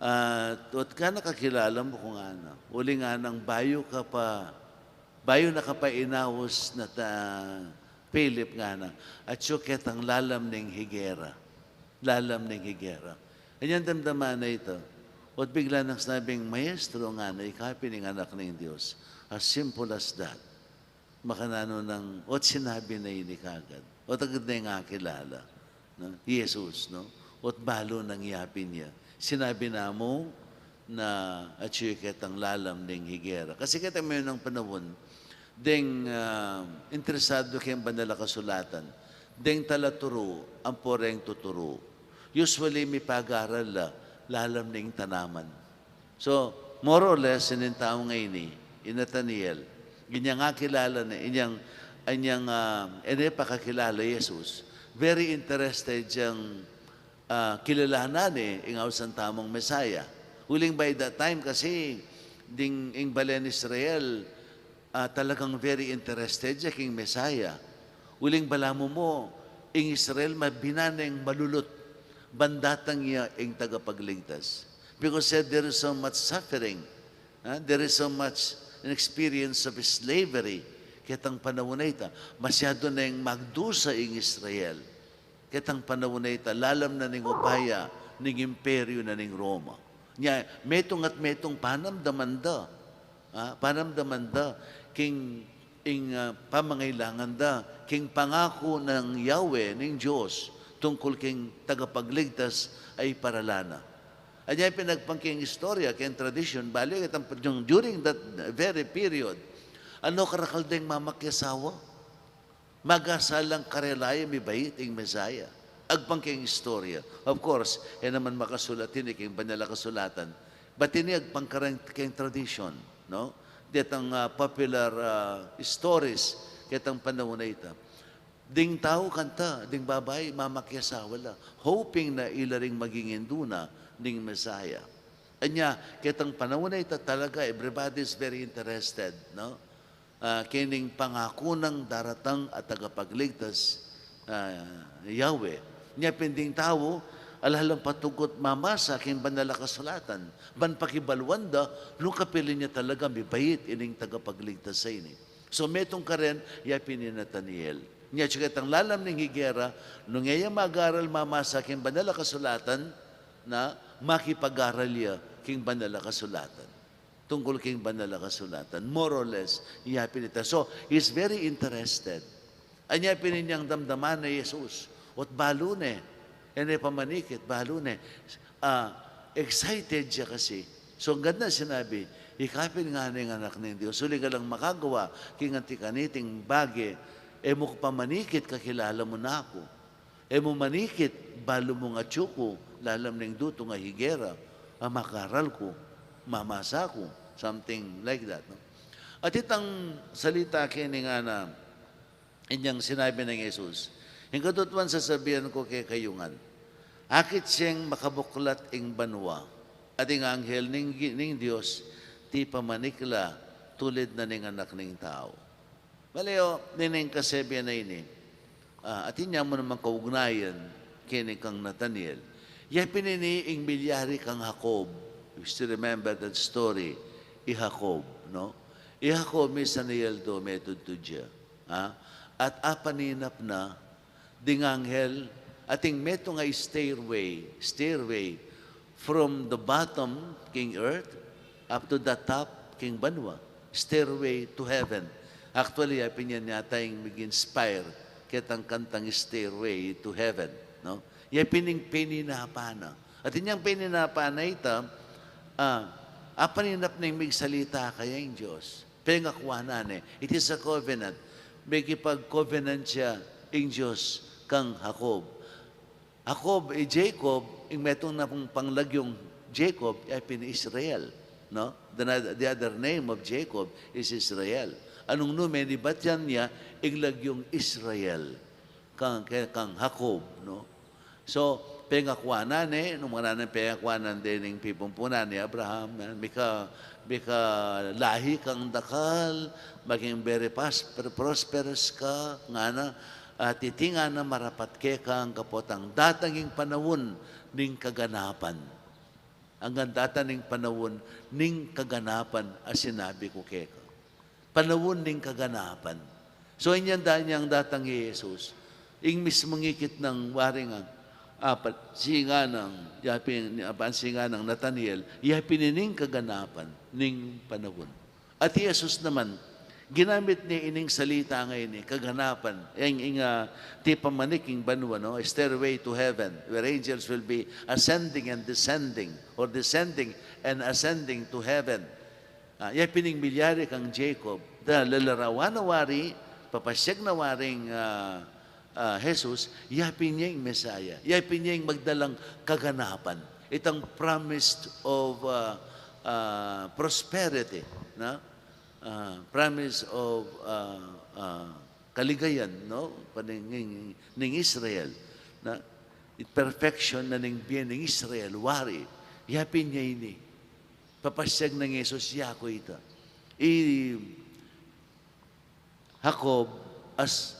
At, "Ot kanu kakilala mu ku?" ngana. Uling nganang, "Bayu ka pa, bayu na ka pa inaus na ta, Philip," ngana, "atyu ketang lalam ning higera." Lalam ning higera. Inyang damdaman na ita. Ot bigla nang sinabing, "Maestro," ngana, "ika pin ing Anak ning Dios." As simple as that. Makananu nang, ot sinabi na ini kagad. Ot agad neng akilala, no? Jesus, no? Ot balu nang yapin ya. Sinabi na mu na atyu ketang lalam ning higera. Kasi keta menung panaun, deng, ah, interesadu keng Banal a Kasulatan, deng talaturu, ampo reng tuturu, usually mipagaral la lalam ning tanaman. So, more or less, ining tau ngeni, i Nathaniel, inyang akilala ne, inyang, inyang, ah, e ne pa kakilala i Jesus, very interested yang, ah, kilalanan ne ing ausan tamung Messiah. Uling by that time kasi, ding, ing balen Israel, ah, talagang very interested ya king Messiah. Uling balamu mu, ing Israel mabinan neng malulut ban datang ya ing tagapagligtas. Because said there is so much suffering, ah, there is so much an experience of slavery ketang panaun a ita. Masyadu neng magdusa ing Israel ketang panaun a ita, lalam na ning upaya ning imperyu na ning Roma. Nya, metung at metung panamdaman da. Ah, panamdaman da king, ing, ah, pamangailangan da king pangaku nang Yahweh, ning Dios, tungkul king tagapagligtas a iparalan na. Anya pin agpang king istorya, king tradisyon, bale ketang, during that very period, anu karakal deng mamakiasawa? Magasal lang karela ya mibait ing Messiah. Agpang king istorya. Of course, e naman makasulat ini king Banal a Kasulatan. But ini agpang kareng king tradisyon, no? Detang, ah, popular, ah, stories ketang panaun a ita. Ding tau kanta, ding babai, mamakiasawa la, hoping na ila ring maging indu na ning Messiah. Anya, ketang panaun a ita talaga, everybody is very interested, no? Ah, kening pangaku nang daratang a tagapagligtas, ah, Yahweh. Nya pin ding tau, ala lang patugut mamasa king Banal a Kasulatan ban pakibaluan da nung kapili ne talaga mibait ining tagapagligtas a ini. So, metung karen, ya pin i Nathaniel. Nya atyu ketang lalam ning higera, nung e ya mag-aral mamasa king Banal a Kasulatan, na makipag-aral ya king Banal a Kasulatan. Tungkul king Banal a Kasulatan. More or less, ya pin ita. So, he's very interested. Anya pin inyang damdaman na i Jesus, ot balu ne, e ne pamanikit, balu ne, ah, excited ya kasi. So, ngana na sinabi, "Ika pin ngana ing Anak ning Dios, uling alang makagawa king anti kaniting bage, e mu ku pamanikit, kakilala mu na ku. E mu manikit, balu mung atyu ku lalam ning dutung a higera, a makaral ku, mamasa ku," something like that, no? At itang salita keni ngana, inyang sinabi nang Jesus, "Ing katutuan sasabian ku kekayu ngan, akit siyang makabuklat ing banua, at ing anghel ning, ning Dios, tipamanik la tulid na ning Anak ning Tau." Bale o, neng kasebian a ini, ah, atin ya mu namang kaugnayan keni kang Nathaniel. Ya pin ini ing milyari kang Jacob. You still remember that story? I Jacob, no? I Jacob, minsan i Aldo, metudtud ya. Ha? At apaninap na ding anghel, atin metung a stairway, stairway from the bottom king earth up to the top king banua, stairway to heaven. Actually, ya pin yan yata ing mig-inspire ketang kantang Stairway to Heaven, no? Ya pin ing peninapan na. At inyang peninapan na ita, ah, apaninap neng migsalita kaya ing Dios. Pengakuan na ne. It is a covenant. Mekipag-covenant ya ing Dios kang Jacob. Jacob, i Jacob, ing metung na pung panglagyung Jacob, ya pin Israel, no? The, the other name of Jacob is Israel. Anung nu, menibat ya ing lagyung Israel kang, ke-, kang Jacob, no? So, pengakuan na ne, nung mana nang pengakuan na dening pipumpunan i Abraham, na, mika, mika lahi kang dakal, maging very pas-, prosperous ka, ngana, at iti ngana marapat keka ing kapotang datang ing panaun ning kaganapan. Anggang datang ing panaun ning kaganapan a sinabi ku keka. Panaun ning kaganapan. So, inyang da-, inyang datang i Jesus, ing mismung ikit nang waring, ah, apansin nang, yapin, apansin nang Nathanael, yapin ining kaganapan ning panaun. At i Jesus naman, ginamit ne ining salita ngeni, kaganapan, ing, ing, ah, tipa manik ing banua, no? Stairway to heaven, where angels will be ascending and descending, or descending and ascending to heaven. Ah, yapin ing milyari kang Jacob, da lalarawan na wari, papasyag na waring, ah, ah, Jesus, yapin ya ing Messiah, yapin ya ing magdalang kaganapan. Itang promise of, ah, ah, prosperity, no? Ah, promise of, ah, ah, kaligayan, no? Paning, ning, ning Israel, na perfection na ning bie ning Israel, wari, yapin ya ini. Papasyag nang Jesus, yaku ita. I Jacob as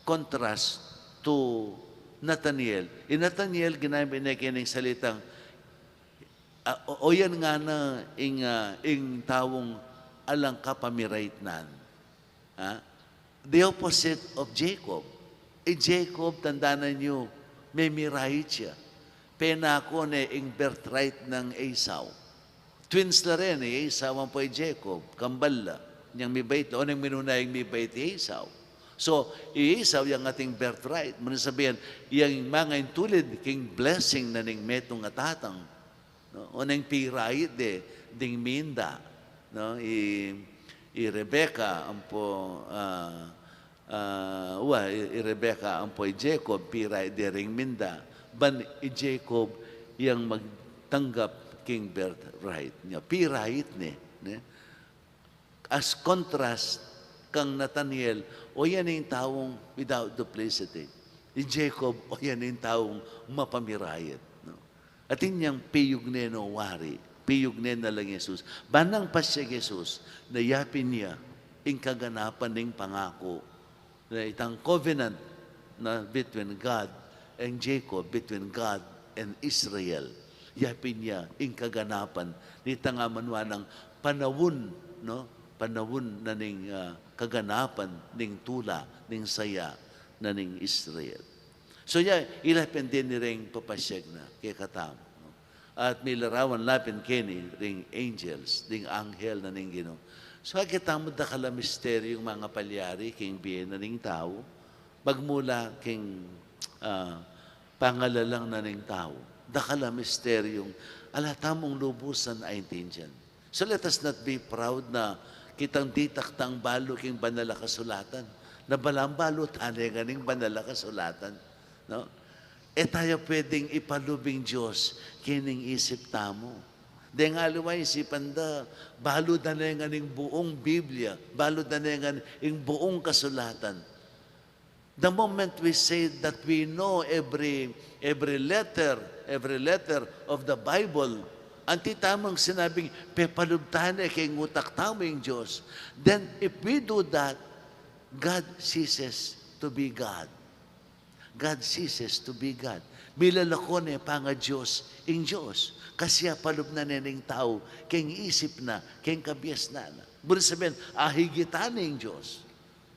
contrast to Nathanael. I Nathanael, ginamit ne keni ing salitang, ah, o-, oyan ngana ing, ah, ing taung alang kapamiraitnan. Ha? The opposite of Jacob. I Jacob, tandanan yu, memirait ya. Penako ne ing birthright nang Esau. Twins la reni, i Esau ampo i Jacob, kambal la. Inyang mibait la, oneng minuna ing mibait i Esau. So, i Esau yang ating birthright. Muna sabian, yang mangaintulid king blessing na ning metung a tatang. No? Oneng pirait de ding minda, no? I, i Rebecca ampo, ah, ah, wa, i, i Rebecca ampo i Jacob, pirait de ring minda. Ban i Jacob yang magtanggap king birthright nya. Pirait ne, ne? As contrast kang Nathanael, oyan ing taung without duplicity. I Jacob, oyan ing taung mapamirait, no? Atin yang piyug ne no wari, piyug ne na lang Jesus. Ban nang pasyag Jesus, na yapin ya ing kaganapan ning pangaku. Na itang covenant na between God and Jacob, between God and Israel. Yapin ya ing kaganapan nitang amanuan nang panaun, no? Panaun na ning, ah, kaganapan ning tula, ning saya na ning Israel. So, ya, ila pin deni ring papasyag na kekatamu, no? At milarawan la pin keni ring angels, ding anghel na ning Ginu. So, akit tamu dakal a misteryung mangapalyari king bie na ning tau, magmula king, ah, pangalalang na ning tau. Dakal a misteryung ala tamung lubusan aintindian. So let us not be proud na kitang ditak tang balu king Banal a Kasulatan. Na balamu balu tane ngan ing Banal a Kasulatan, no? E taya pwedeng ipalub ing Dios kening isip tamu. Deng aliwa isipan da, balu da ne ngan ing buung Biblia, balu da ne ngan ing buung kasulatan. The moment we say that we know every, every letter, every letter of the Bible, anti tamung sinabing pepalub tane king utak tamu ing Dios, then if we do that, God ceases to be God. God ceases to be God. Milalako ne panga-Dios ing Dios. Kasi apalub na ne ning tau king isip na, king kabiasnan na. Buri sabian, ahigitan ne ing Dios.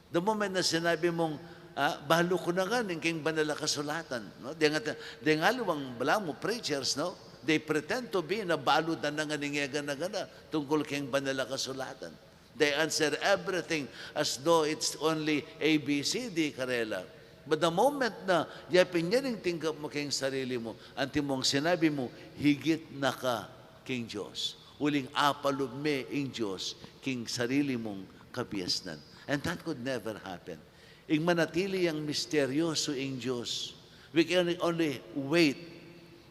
The moment na sinabi mung, ah, balu ku na ngan ing king Banal a Kasulatan, no? Deng at-, deng aliwang balamu preachers, no? They pretend to be na balu da na ngan ing egana-gana tungkul king Banal a Kasulatan. They answer everything as though it's only A B C D karela. But the moment na yapin ya ning tinggap mu king sarili mu, antimong sinabi mu, higit na ka king Dios. Uling apalub me ing Dios king sarili mung kabiasnan. And that could never happen. Ing manatili yang misteryoso ing Dios. We can only wait,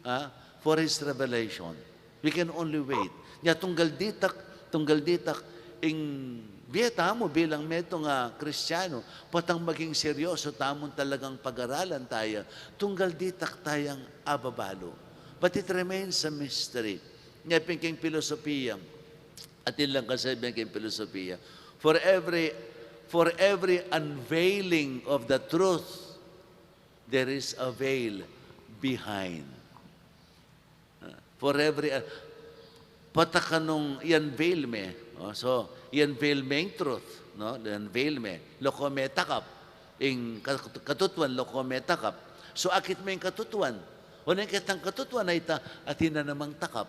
ah, for His revelation. We can only wait. Nya tunggal ditak, tunggal ditak, ing Bie tamu bilang metung a Kristianu, potang maging seryoso tamung talagang pag-aralan taya, tunggal ditak tayang ababalu. But it remains a mystery. Nya pin king pilosopiya, atin lang kasabian king pilosopiya, for every, for every unveiling of the truth, there is a veil behind. Ah, for every, ah, pota kanung i-unveil me. O, so, i-unveil me ing truth, no? I-unveil me. Lako me takap. Ing kat-, katutuan, lako me takap. So, akit me ing katutuan. O, neng ketang katutuan a ita, atin na namang takap.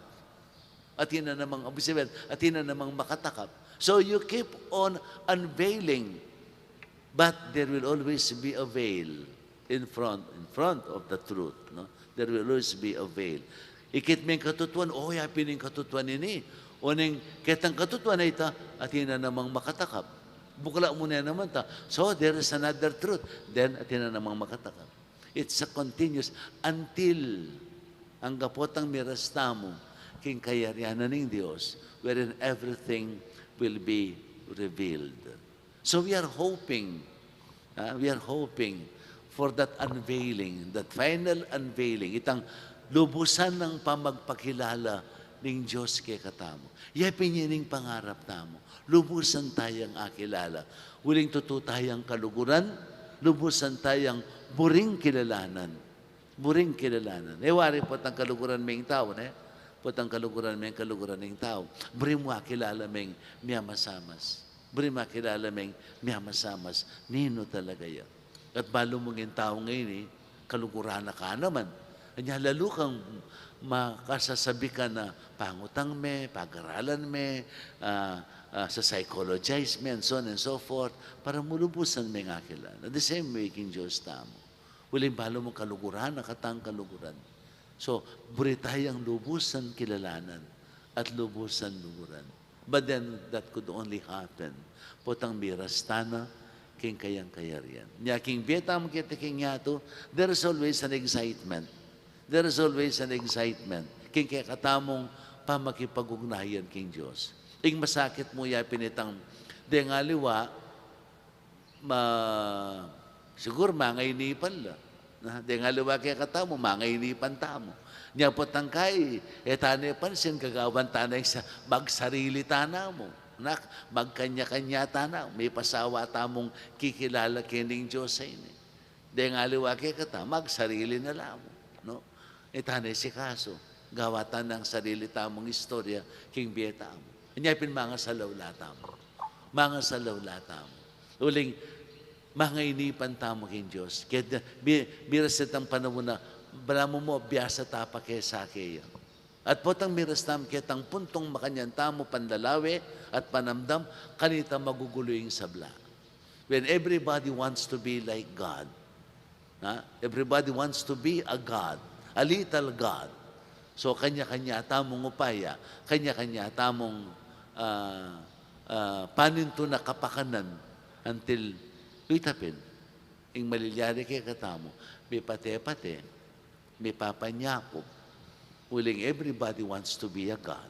Atin na namang, ibig sabihin, atin na namang makatakap. So, you keep on unveiling, but there will always be a veil in front, in front of the truth, no? There will always be a veil. Ikit me ing katutuan, o, ya pin ing katutuan ini. O, neng ketang katutuan a ita, atin na namang makatakap. Bukla mu na naman ta. So, there is another truth. Then, atin na namang makatakap. It's a continuous until angga potang miras tamu king kayarian na ning Dios, wherein everything will be revealed. So we are hoping, ah, we are hoping for that unveiling, that final unveiling, itang lubusan nang pamagpakilala ning Dios kekatamu. Ya pin ining pangarap tamu, lubusan tayang akilala. Uling tutu tayang kaluguran, lubusan tayang buring kilalanan. Buring kilalanan. E wari potang kaluguran me ing tau, ne? Potang kaluguran me ing kaluguran ning tau. Buri mu akilala me ing miyamasamas. Buri mu akilala me ing miyamasamas. Ninu talaga ya? At balu mung ing tau ngeni, kaluguran na ka naman. Anya lalu kang makasasabi ka na pangutang me, pag-aralan me, ah, ah, sa-psychologize me, and so on and so forth, para mu lubusan meng akilala. The same way king Dios tamu. Uling balu mung kaluguran na ka, tang kaluguran. So, buri tayang lubusan kilalanan at lubusan luguran. But then, that could only happen potang miras tana king kayang kayarian. Nya king bie tamu keti king yatu, there is always an excitement. There is always an excitement king kekatamung pamakipag-ugnayan king Dios. Ing masakit mu ya pin itang, deng aliwa, ma-, siguru mangainipan la. Na, deng aliwa kekatamu, mangainipan tamu. Nya potang kai, e tane pansin, gagawan tana ing sa-, magsarili tana mu. Na, magkanya-kanya tana, mipasawa tamung kikilala kening Dios a ini. Deng aliwa kekatamu, magsarili na la mu, no? E tane sikasu, gawa tanang sarili tamung istorya king bie tamu. Nya pin mangasalaw la tamu. Mangasalaw la tamu. Uling, mangainipan tamu king Dios. Kaya, bi-, miras itang panaun na, balamu mu, biasa ta pa kesa keya. At potang miras tamu ketang puntung makanyan tamu panlalawe at panamdam, kanita magugulu ing sabla. When everybody wants to be like God, na? Everybody wants to be a God, a little God. So, kanya-kanya tamung upaya, kanya-kanya tamung, ah, ah, panintu na kapakanan until, uy, tapin, ing malilyari kekatamu, mipate-pate, mipapanyakup. Uling everybody wants to be a God.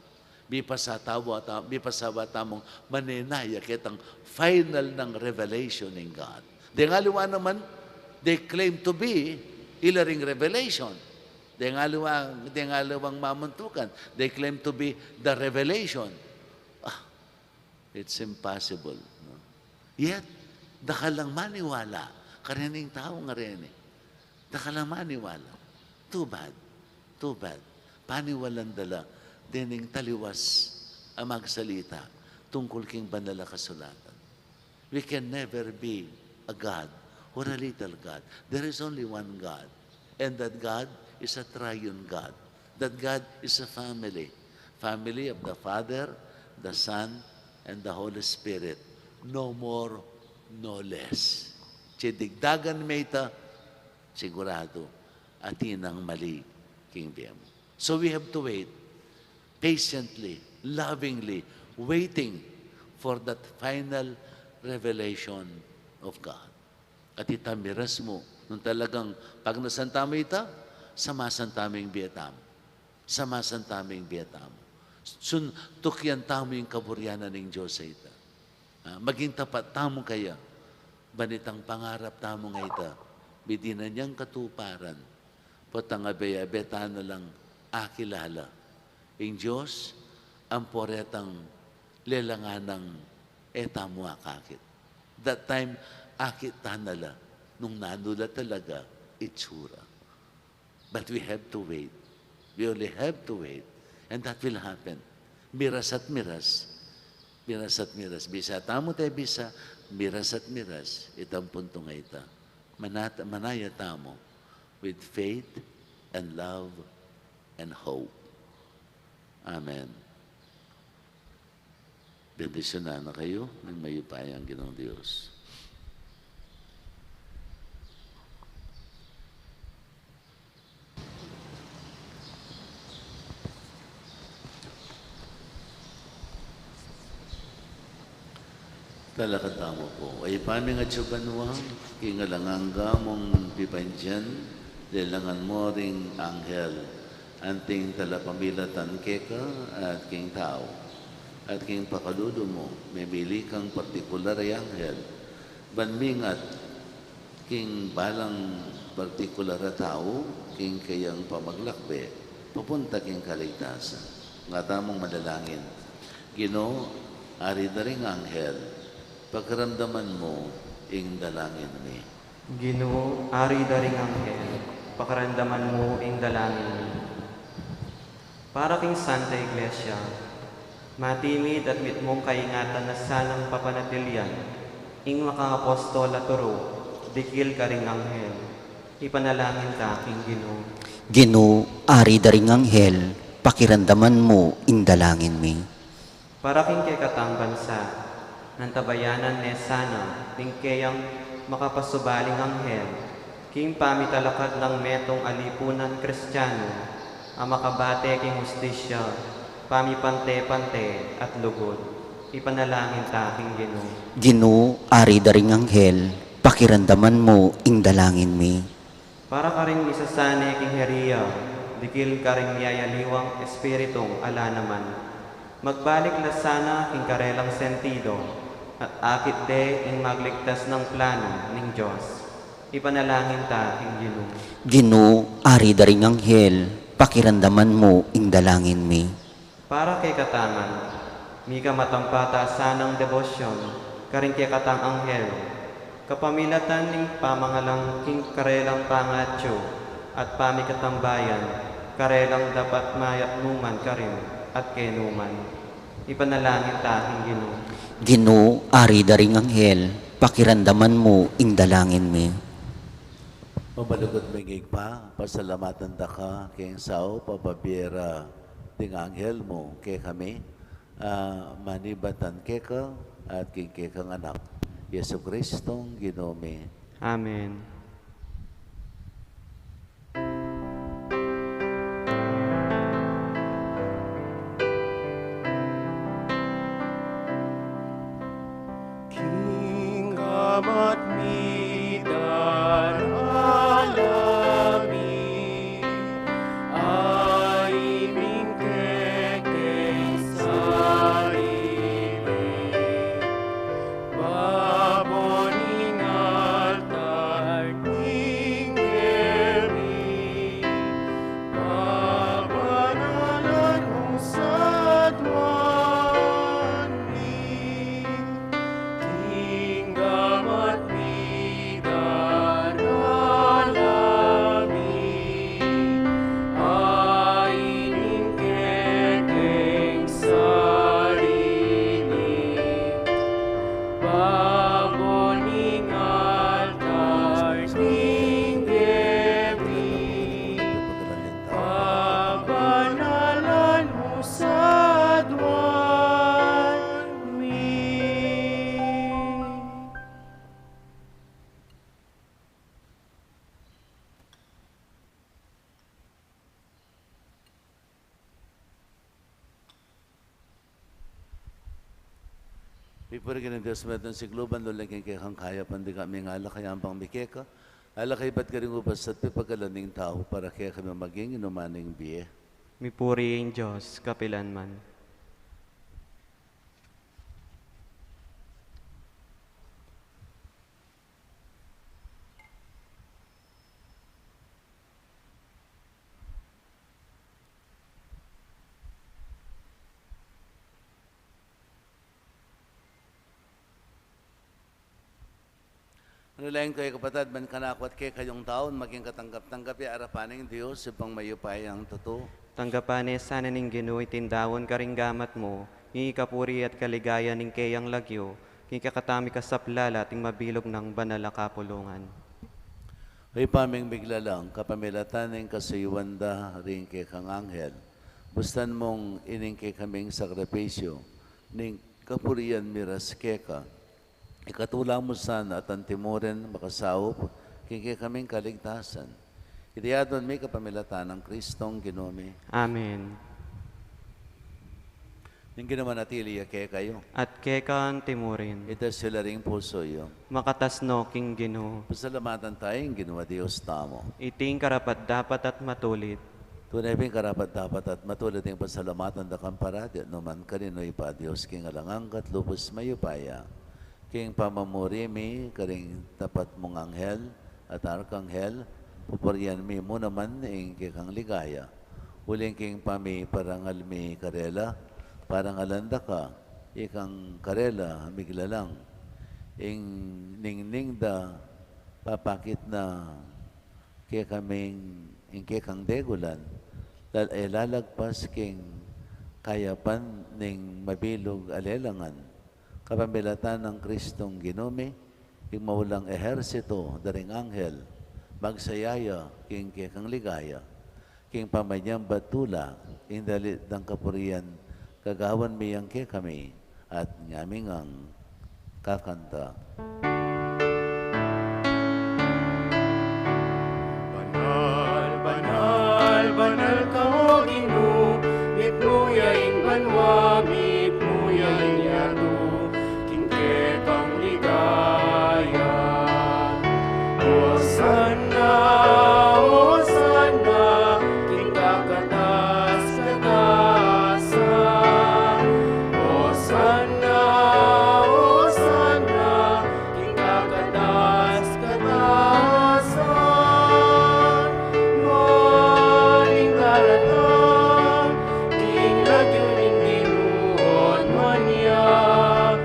Mipasawa ta-, mipasawa tamung manenaya ketang final nang revelation ning God. Deng aliwa naman, they claim to be ila ring revelation. Deng aliwa, deng aliwang mamuntukan, they claim to be the revelation. Ah, it's impossible, no? Yet, dakal lang maniwala karening tau ngareni. Dakal lang maniwala. Too bad. Too bad. Paniwalan da la dening taliwas a magsalita tungkul king banal a kasulatan. We can never be a God or a little God. There is only one God. And that God is a triune God. That God is a family. Family of the Father, the Son, and the Holy Spirit. No more, no less. King digdagan me ita, siguradu, atin nang mali king bie mu. So we have to wait patiently, lovingly, waiting for that final revelation of God. At ita miras mu, nung talagang pagnasan tamu ita, samasan tamu ing bie tamu. Samasan tamu ing bie tamu. Sun-, tukyan tamu ing kaburian na ning Dios a ita. Ah, maging tapat tamu kaya, ban itang pangarap tamu nga ita, midinan yang katuparan, potang abe-abe tana lang akilala ing Dios, ampo retang lelangan nang e tamu akakit. That time, akit tana la nung nanu la talaga itsura. But we have to wait. We only have to wait. And that will happen. Miras at miras. Miras at miras. Bisa tamu te bisa, miras at miras. Itang punto nga ita. Manat-, manaya tamu with faith and love and hope. Amen. Bendisyunan na kayu ning mayupayang Ginung Dios. Talakad tamu pu. Ibpa mi atsu ka banua, king alang angga mung pipandian, lelangan mu ring anghel, anting talapamilatan keka at king tau, at king pakalulu mu, mimili kang partikular a anghel, ban mingat king balang partikular a tau, king keyang pamaglakbe papunta king kaligtasan. Nga tamung manalangin. Ginu, Ari da ring anghel, pakiramdaman mu ing dalangin mi. Ginu, Ari da ring anghel, pakiramdaman mu ing dalangin mi. Para king Santa Iglesia, matimid at mitmung kaingatan na sanang papanatilian ing makaapostol a turu dikil karing anghel. Ipanalangin ta king Ginu. Ginu, Ari da ring anghel, pakiramdaman mu ing dalangin mi. Para king kekatang bansa, antabayanan ne sana ning keyang makapasubaling anghel, king pamitalakad nang metung a lipunan Kristiyanu, a makabate king hustisya, pamipante-pante at lugud. Ipanalangin ta king Ginu. Ginu, Ari da ring anghel, pakiramdaman mu ing dalangin mi. Para karing misasane king heria, dikil karing miyayaliwang espiritung ala naman, magbalik la sana king karelang sentido, at akit de ing magligtas nang planu ning Dios. Ipanalangin ta king Ginu. Ginu, Ari da ring anghel, pakiramdaman mu ing dalangin mi. Para kekataman, mika matampat a sanang debosyon karing kekatang anghel, kapamilatan ning pamangalang king karelang pangatsu at pamikatambayan karelang dapat mayap numan karin at kenuman. Ipanalangin ta king Ginu. Ginu, Ari da ring anghel, pakiramdaman mu ing dalangin mi. Mamalugud ming Ibpa, pasalamatan da ka king saup a pabie ra ding anghel mu kekami, a manibatan keka at king kekang Anak, Jesucristong Ginu mi. Amen. King Ama mi, Dalang Ama mi, aiming kekeng sarili, babo ning altar ning geri, pabanalan mu sa aduan mi. King Ama mi, Dalang Ama mi, aiming kekeng sarili, babo ning altar ning geri, pabanalan mu sa aduan mi. Pipurian ing Dios metung sikluban, luleng king kekang kayapan, dika ming alak a yampang mi keka, alak a ibat karing ubas at pipagalan ning tau, para kekami maging inuman ning bie. Mipuri ing Dios kapilan man. Nulayan ku ya, kapatad, ban kanaku at kekayung taun maging katanggap-tanggap ya arapan ning Dios, Ibpang mayupayang tutu. Tanggapan ne sana ning Ginu iting daun karing gamat mu, ing ikapuri at kaligayan ning keyang lagyu, king kekatamung kasaplalan at ning mabilug nang banal a kapulungan. O Ibpa ming miglalang, kapamilatan ning kasuyuan da ring kekang anghel, bustan mung ining kekaming sakripisyu ning kapurian miras keka, ikatula mu sana at antimurin makasaup king kekaming kaligtasan. Iti adwan mi kapamilatan nang Kristong Ginu mi. Amen. Ing Ginu manatili ya kekayu. At keka antimurin. Itas yu la ring pusu yu. Makatas no king Ginu. Pasalamatan taya ing Ginu a Dios tamu. Iti ing karapat-dapat at matulid. Tune pin karapat-dapat at matulid ing pasalamatan da kang parati at nukarin man, O Ibpa, Dios king alang angga at lubus mayupaya. King pamamuri mi karing tapat mung anghel at arkanghel, pupurian mi mu naman ing kekang ligaya. Uling king pamiparangal mi karela, parangalan da ka, ikang karela miglalang. Ing ningning da papakit na kekaming ing kekang degulan, lal-, e lalagpas king kayapan ning mabilug a lelangan. Kapamilatan nang Kristong Ginu mi, ing maulang ehersitu da ring anghel, magsaya ya king kekang ligaya. King pamanyambat tula, ing dalit dang kapurian, gagawan mi yang kekami, at ngami ngang kakanta. Banal, banal, banal ka, O Ginu, mitmu ya ing banua, mitmu ya ing yatu, king kekang ligaya. Hosanna, Hosanna, king kakatas-katasan. Hosanna, Hosanna, king kakatas-katasan. Maling daratang king lagyu ning Ginu, o man ya.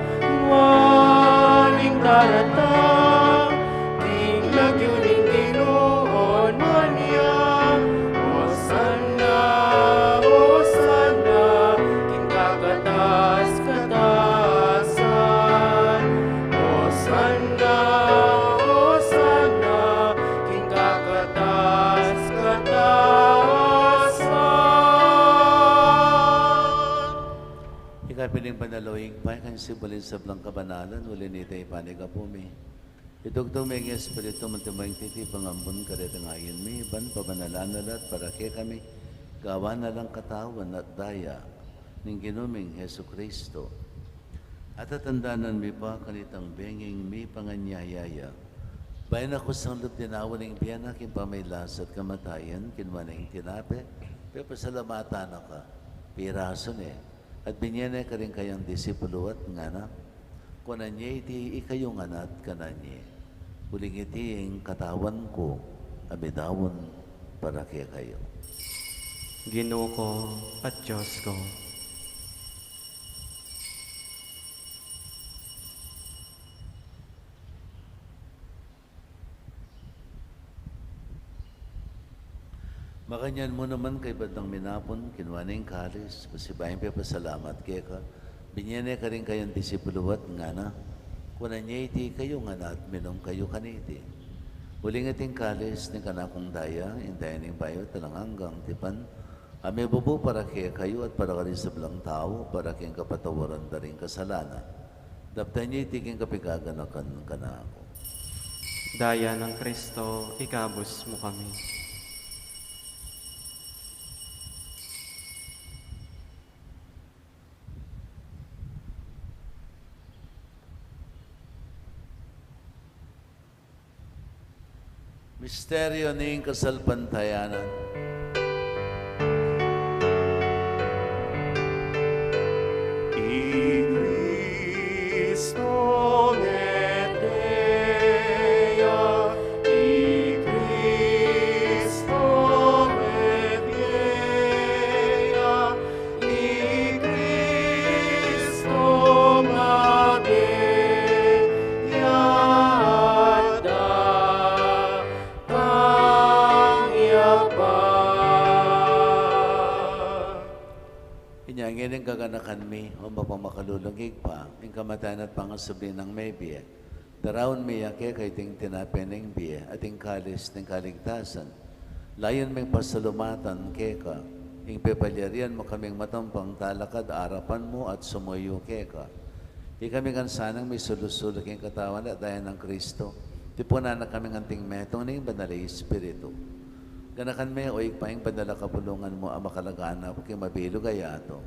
Maling daratang king lagyu ning Ginu, o man ya. Hosanna, Hosanna, king kakatas-katasan. Hosanna, Hosanna, king kakatas-katasan. Ika pin ing banal, O Ibpa, ika ing simbul ning sablang kabanalan, uli na nita ipanyawad mi. Itugtug me ing Espiritu mu, antimo ing titipang ambun karetang ain mi, ban pabanalan na la at para kekami gawan na lang katawan at daya ning Ginu ming Jesucristo. Atatandanan mi pa kanitang benging mipanganyaya ya, bayu na kusang lub dinaun ing bie na king pamagkasakit at kamatayan, kinua ne ing tinape, pepasalamatan na ka, pirasu ne, at binye ne karing kayang disipulu at ngana: Kunan ye iti ikayu ngan at kanan ye, uling iti ing katawan ku a midaun para kekayu. Ginu ku at Dios ku. Makanyan mu naman, kaybat nang minapun, kinua ne ing kalis, pasibayu yang pepasalamat keka, binye ne karing kayang disipulu at ngana: Kunan ye iti ikayu ngan at minum kayu kaniti, uling iti ing kalis ning kanakung daya, ing daya ning bayu at alang anggang tipan, a mibubu para kekayu at para karing sablang tau, para king kapatawaran da ring kasalanan. Daptan ye iti king kapaganakan kanaku. Daya nang Kristo, ikabus mu kami. Misteryu ning kasalpantayanan. I Kristo mete ya, i Kristo mete ya, i Kristo mete ya, Ngeni gaganakan mi, o mapamakalulung Ibpa, ing kamatayan at pangasubli nang mebie. Daraun mi ya keka iting tinape ning bie, at ing kalis ning kaligtasan. Layun ming pasalamatan keka, ing pepalyarian mu kaming matampang talakad arapan mu at sumuyu keka. Ikami ngan sanang misulu-sulu king katawan at daya nang Kristo, tipunan na kaming anting metung ning Banal a Espiritu. Ganakan me, o Ibpa, ing banal a kapulungan mu a makalaganap king mabilug a yatu.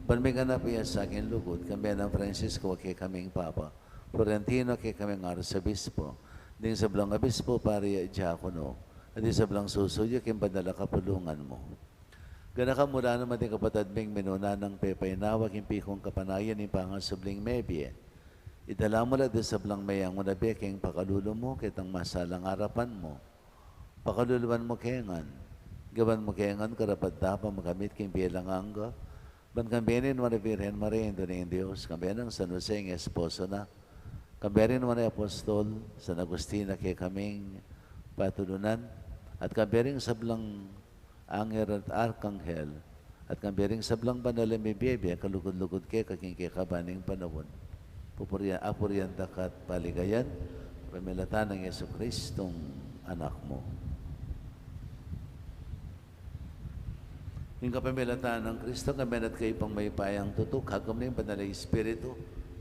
Ban miganap ya sa king lugud, kambe nang Francisco a kekaming Papa, Florentino a kekaming Arsobispo, ding sablang obispo, pari at diakono, at ding sablang susuyu king banal a kapulungan mu. Ganakan mu la naman ding kapatad ming minuna nang pepainawa king pikung kapanayan ning pangasubling mebie. Idala mu la ding sablang meyangu na bie king pakalulu mu, ketang masalang arapan mu. Pakaluluan mu ke ngan. Gawan mu ke ngan karapat-dapat makamit king bie alang angga. Ban kambe ning nuan a Virgen Maria, Indu ning Dios, kambe nang San Jose ing esposo na, kambe ring nuan a apostol, San Agustin a kekaming patulunan, at kambe ring sablang anghel at arkanghel, at kambe ring sablang banal a mibie-bie kalugud-lugud keka king kekaban ning panaun. Pupurian, apurian da ka at paligayan, pamilatan nang Jesucristong Anak mu. Ing kapamilatan nang Kristo, kambe na at kayu pang mayupayang tutu, kagum ning Banal a Espiritu,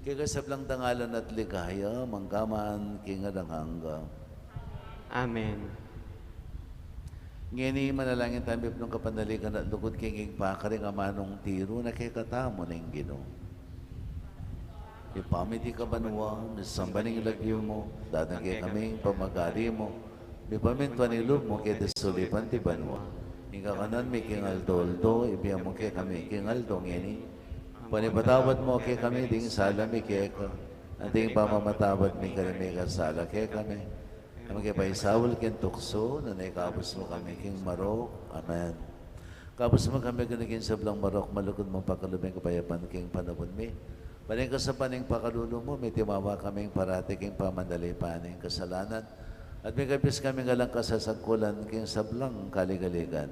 keka sablang dangalan at ligaya, mangga man king alang angga. Amen. Ngeni manalangin tamu mipnung kapanaligan at lugud king Ibpa, karing amanung tiru na kekatamu ning Ginu. Ibpa mi, atiu ka banua, misamban ing lagyu mu, datang kekami ing pamagari mu, mipamintuan ing lub mu keti sulip anti banua. Ing kakanan mi king aldo-aldo, ibie mu kekami king aldo ngeni. Ampo ipatawad mu kekami ding sala mi keka, anti ing pamamatawad mi karing mikasala kekami. E mu ke paisaul king tuksu, nune ikabus mu kami king marok. Amen. Ikabus mu kami king sablang marok, malugud mung pakalub ing kapayapan king panaun mi. Ban king kasapan ning pakalulu mu, mitimawa kaming parati king pamanalipan ning kasalanan. At mikabus kaming alang kasasagkulan king sablang kaligaligan.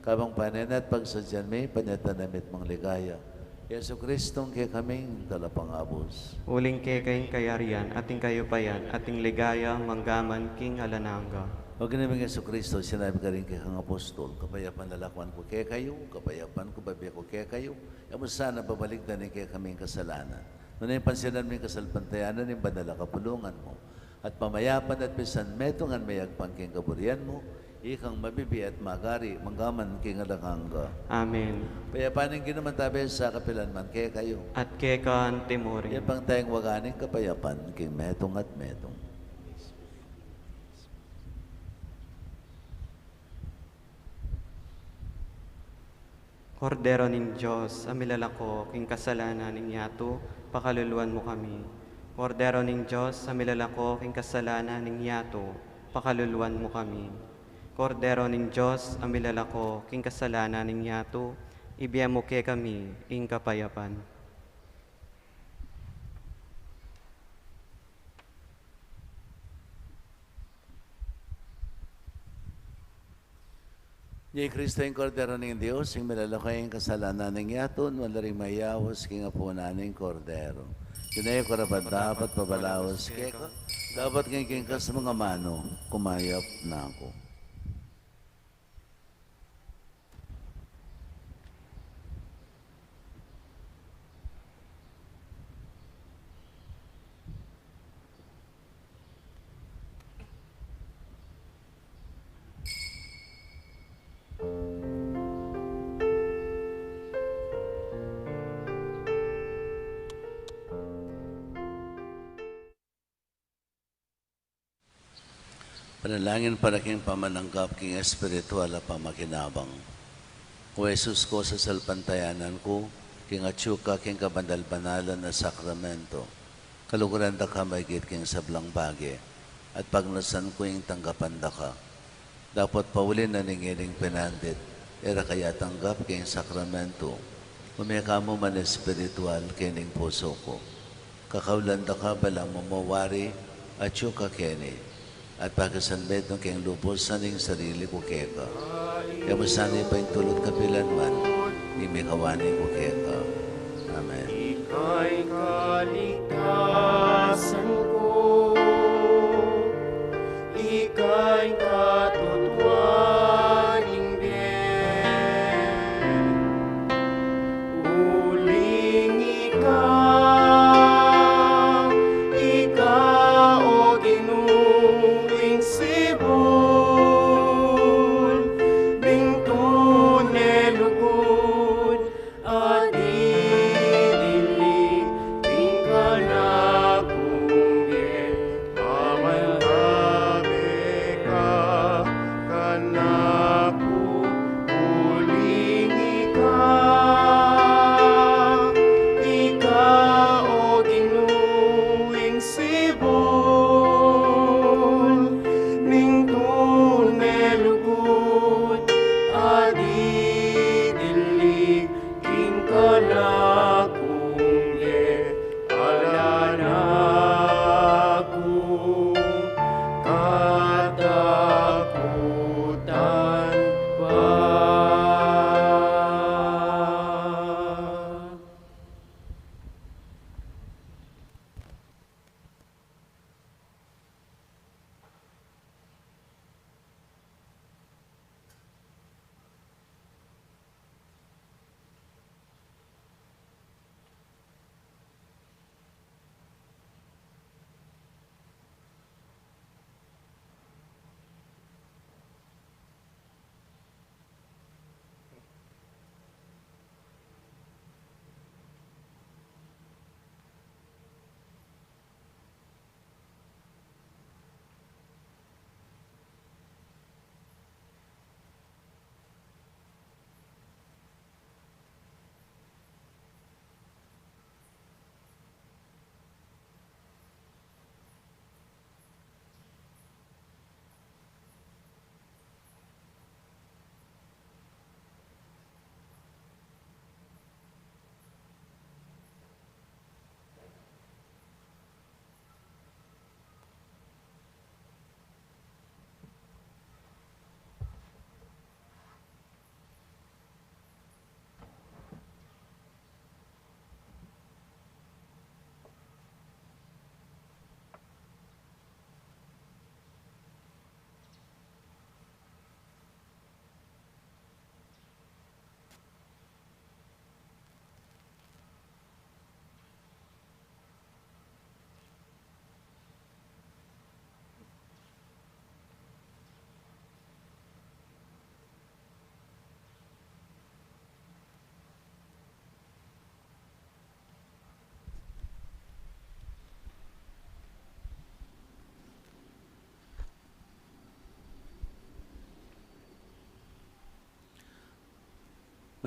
Kabang panenayan at pagsadyan mi, panyatang na mitmung ligaya. Jesucristong kekaming Talapangabus. Uling keka ing kayarian, at ing kayupayan, at ing ligaya, mangga man king alang angga. O Ginu ming Jesucristo, sinabi mu karing kekang apostol, kapayapan lalakwan ku kekayu, kapayapan ku bibie ku kekayu, e mu sana babalikdan ing kekaming kasalanan. Nune pansinan mu ing kasalpantayanan ning banal a kapulungan mu. At pamayapan at pisan metungan me agpang king kaburian mu, ikang mabibie at magari, mangga man king alang angga. Amen. Ing kapayapan ning Ginu mantabi sa kapilan man kekayu. At keka anti mu rin. Yan pang tayang waga ning kapayapan king metung at metung. Kordero ning Dios, a milalako king kasalanan ning yatu, pakaluluan mu kami. Kordero ning Dios, a milalako king kasalanan ning yatu, pakaluluan mu kami. Kordero ning Dios, a milalako king kasalanan ning yatu, ibie mu kekami ing kapayapan. Ini i Kristo, ing Kordero ning Dios, ing milalako king kasalanan ning yatu. Nuan la ring mayaus king apunan ning Kordero. Di na ku karapat-dapat pabalaus keka, dapot king kingkas mung amanu, kumayap na ku. Panalangin para king pamananggap king espiritual a pamakinabang. O Jesus ku, sasalpantayanan ku king atyu ka king kabanal-banalan a sakramento. Kaluguran da ka maigit king sablang bage, at pagnasan ku ing tanggapan da ka. Dapot pauli na ning ining pinandit, e ra ka ya tanggap king sakramento, ume ka mu man espiritual king pusu ku. Kakaulan da ka balang mamawari, atyu ka keni, at pakisanmetung keng lubus ing sarili ku keka. E mu sana paintulut kapilan man. Ing mikawani ku keka. Amen. Ika ing kaligtasan ku, ika ing katutuan ning bie. Uling ika, ika, o Ginu, ing sibul ning tune lugud, a didilig king kanakung bie. Amantabe ka kanaku, uling ika, ika, o Ginu, ing sibul ning tune lugud, a didilig king kanakung bie. Ala na kung katakutan pa.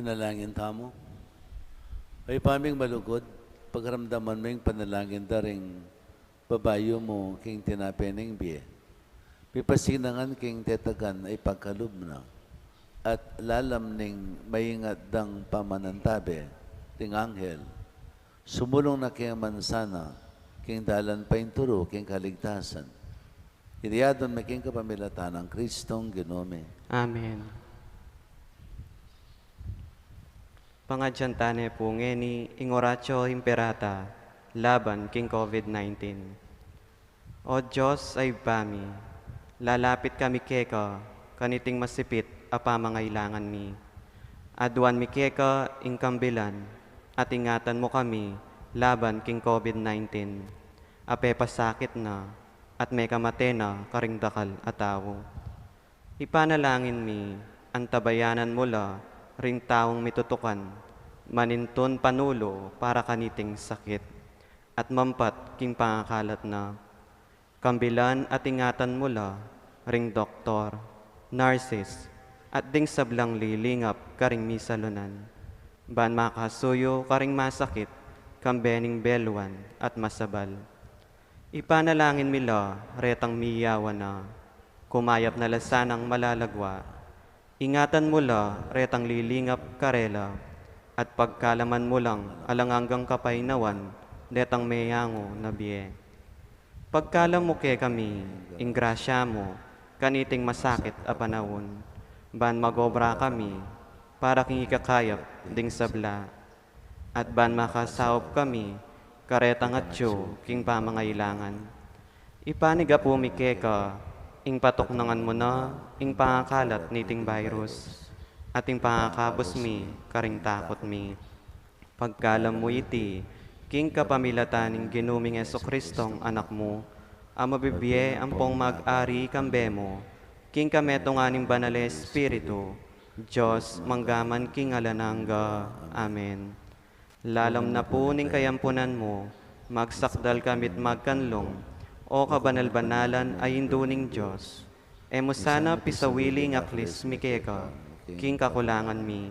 Manalangin tamu. O Ibpa ming malugud, pagramdaman mu ing panalangin da ring babayu mu king tinape ning bie. Mipasinangan king tetagan a ipagkalub na, at lalam ning maingat dang pamanantabe ring anghel, sumulung na ke man sana king dalan paintulu king kaligtasan. Iti adwan mi king kapamilatan nang Kristong Ginu mi. Amen. Pangadyan tane pu ngeni ing Oratio Imperata laban king COVID nineteen. O Dios a Ibpa mi, lalapit kami keka kaniting masipit a pamangailangan mi. Aduan mi keka ing kambilan at ingatan mu kami laban king COVID nineteen a pepasakit na at mekamate na karing dakal a tau. Ipanalangin mi, antabayanan mu la ring taung mitutukan manintun panulu para kaniting sakit at mampat king pangakalat na. Kambilan at ingatan mu la ring doktor, nurses, at ding sablang lilingap karing misalunan, ban makasuyu karing masakit, kambe ning beluan at masabal. Ipanalangin mi la retang miyawan na, kumayap na la sanang malalagwa. Ingatan mu la retang lilingap karela, at pagkalaman mu lang alang anggang kapaynawan detang meyangu na bie. Pagkalam mu kekami ing grasya mu kaniting masakit a panaun, ban magobra kami para king ikakayap ding sabla. At ban makasaup kami karetang atyu king pamangailangan, ipanigapu mi keka ing patuknangan mu na ing pangakalat niting virus at ing pangakabus mi karing takut mi. Pagkalam mu iti king kapamilatan ning Ginu ming Jesucristong Anak mu, a mabibie ampong mag-ari kambe mu king kametungan ning Banal a Espiritu, Dios, mangga man king alang angga. Amen. Lalam na pu ning kayampunan mu, magsakdal kami't magkanlung, O kabanal-banalan a Indu ning Dios. E mu sana pisawili ing aklis mi keka king kakulangan mi,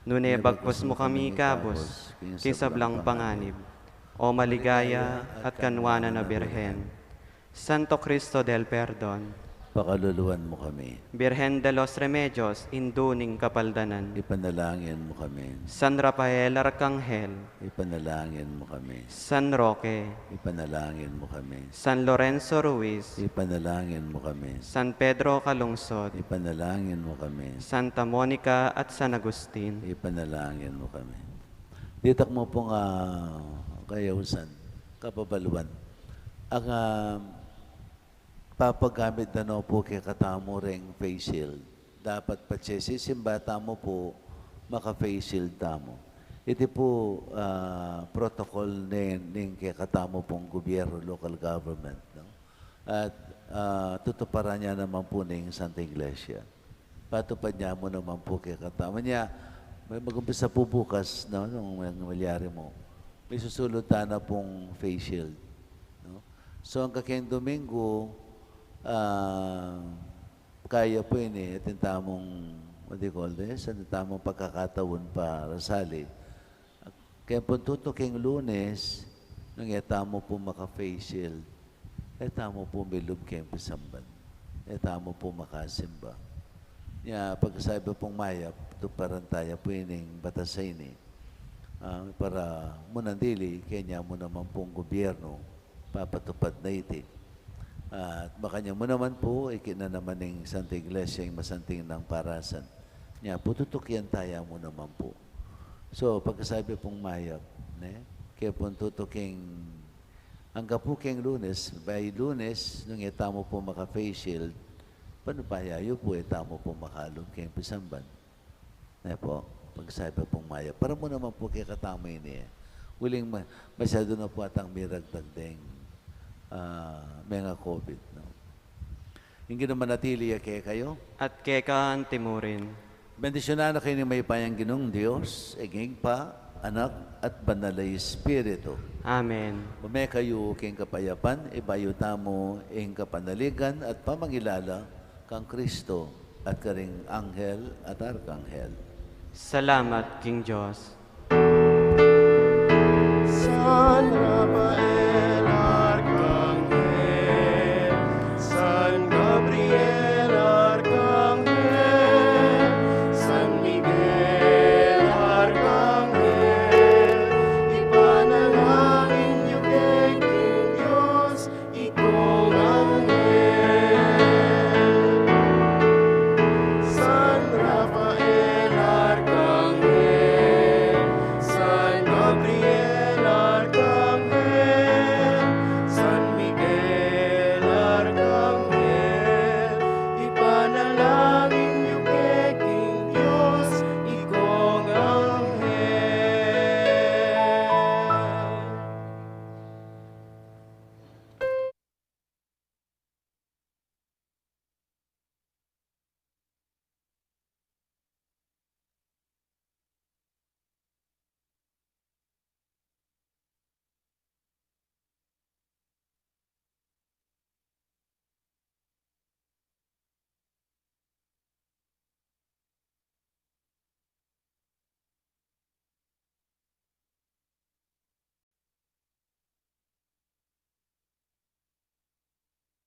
nune bagkus mu kami ikabus king sablang panganib. O maligaya at kanwanan a Birhen, Santo Cristo del Perdon, pakaluluan mu kami. Birhen de los Remedios, Indu ning Kapaldanan, ipanalangin mu kami. San Rafael Arkanghel, ipanalangin mu kami. San Roque, ipanalangin mu kami. San Lorenzo Ruiz, ipanalangin mu kami. San Pedro Calungsod, ipanalangin mu kami. Santa Monica at San Agustin, ipanalangin mu kami. Ditak mu pung, ah, kayausan, kapabaluan. Ang, ah, papagamit da no pu kekatamu reng face shield. Dapat patse sisimba tamu pu, maka-face shield tamu. Iti pu, ah, protocol ning, ning kekatamu pung gobyerno, local government, no? At, ah, tutuparan ya naman pu ning Santa Iglesia. Patupad ya mu naman pu kekatamu. Nya, me-, mag-umpisa pu bukas, no, nung malyari mu, misusulud tana pung face shield, no? So, angga keng Domingo, ah, kaya pu ini, atin tamung, what do you call this? Atin tamung pagkakataun para sali. Keng pung tutuking Lunes, nung e tamu pu maka-face shield, e tamu pu milub keng pisamban. E tamu pu makasimba. Nya, pagsabi pung mayap, tuparan taya pu ining batas a ini. Ah, para mu nang dili, kenya mu naman pung gobyerno, papatupad na iti. At makanyan mu naman pu, ikit na naman ning Santa Iglesia ing masanting nang parasan. Nya pu, tutukian taya mu naman pu. So, pagkasabi pung mayap, ne? Kaya pung tutuking, angga pu keng Lunes, by Lunes, nung e tamu pu maka-face shield, panupaya yu pu, e tamu pu makalub keng pisamban. Ne pu, pagsabi pung mayap. Para mu naman pu kekatamu ini, e. Uling ma-, masyadu na pu atang miragdag deng, ah, menga-COVID, no? Ing Ginu manatili ya kekayu. At keka anti mu rin. Bendisyunan na kayu ning mayupayang Ginung Dios, ing Ibpa, Anak, at Banal a Espiritu. Amen. Ume kayu king kapayapan, ibayu tamu ing kapanaligan at pamangilala kang Kristo at karing anghel at arkanghel. Salamat king Dios. San Rafael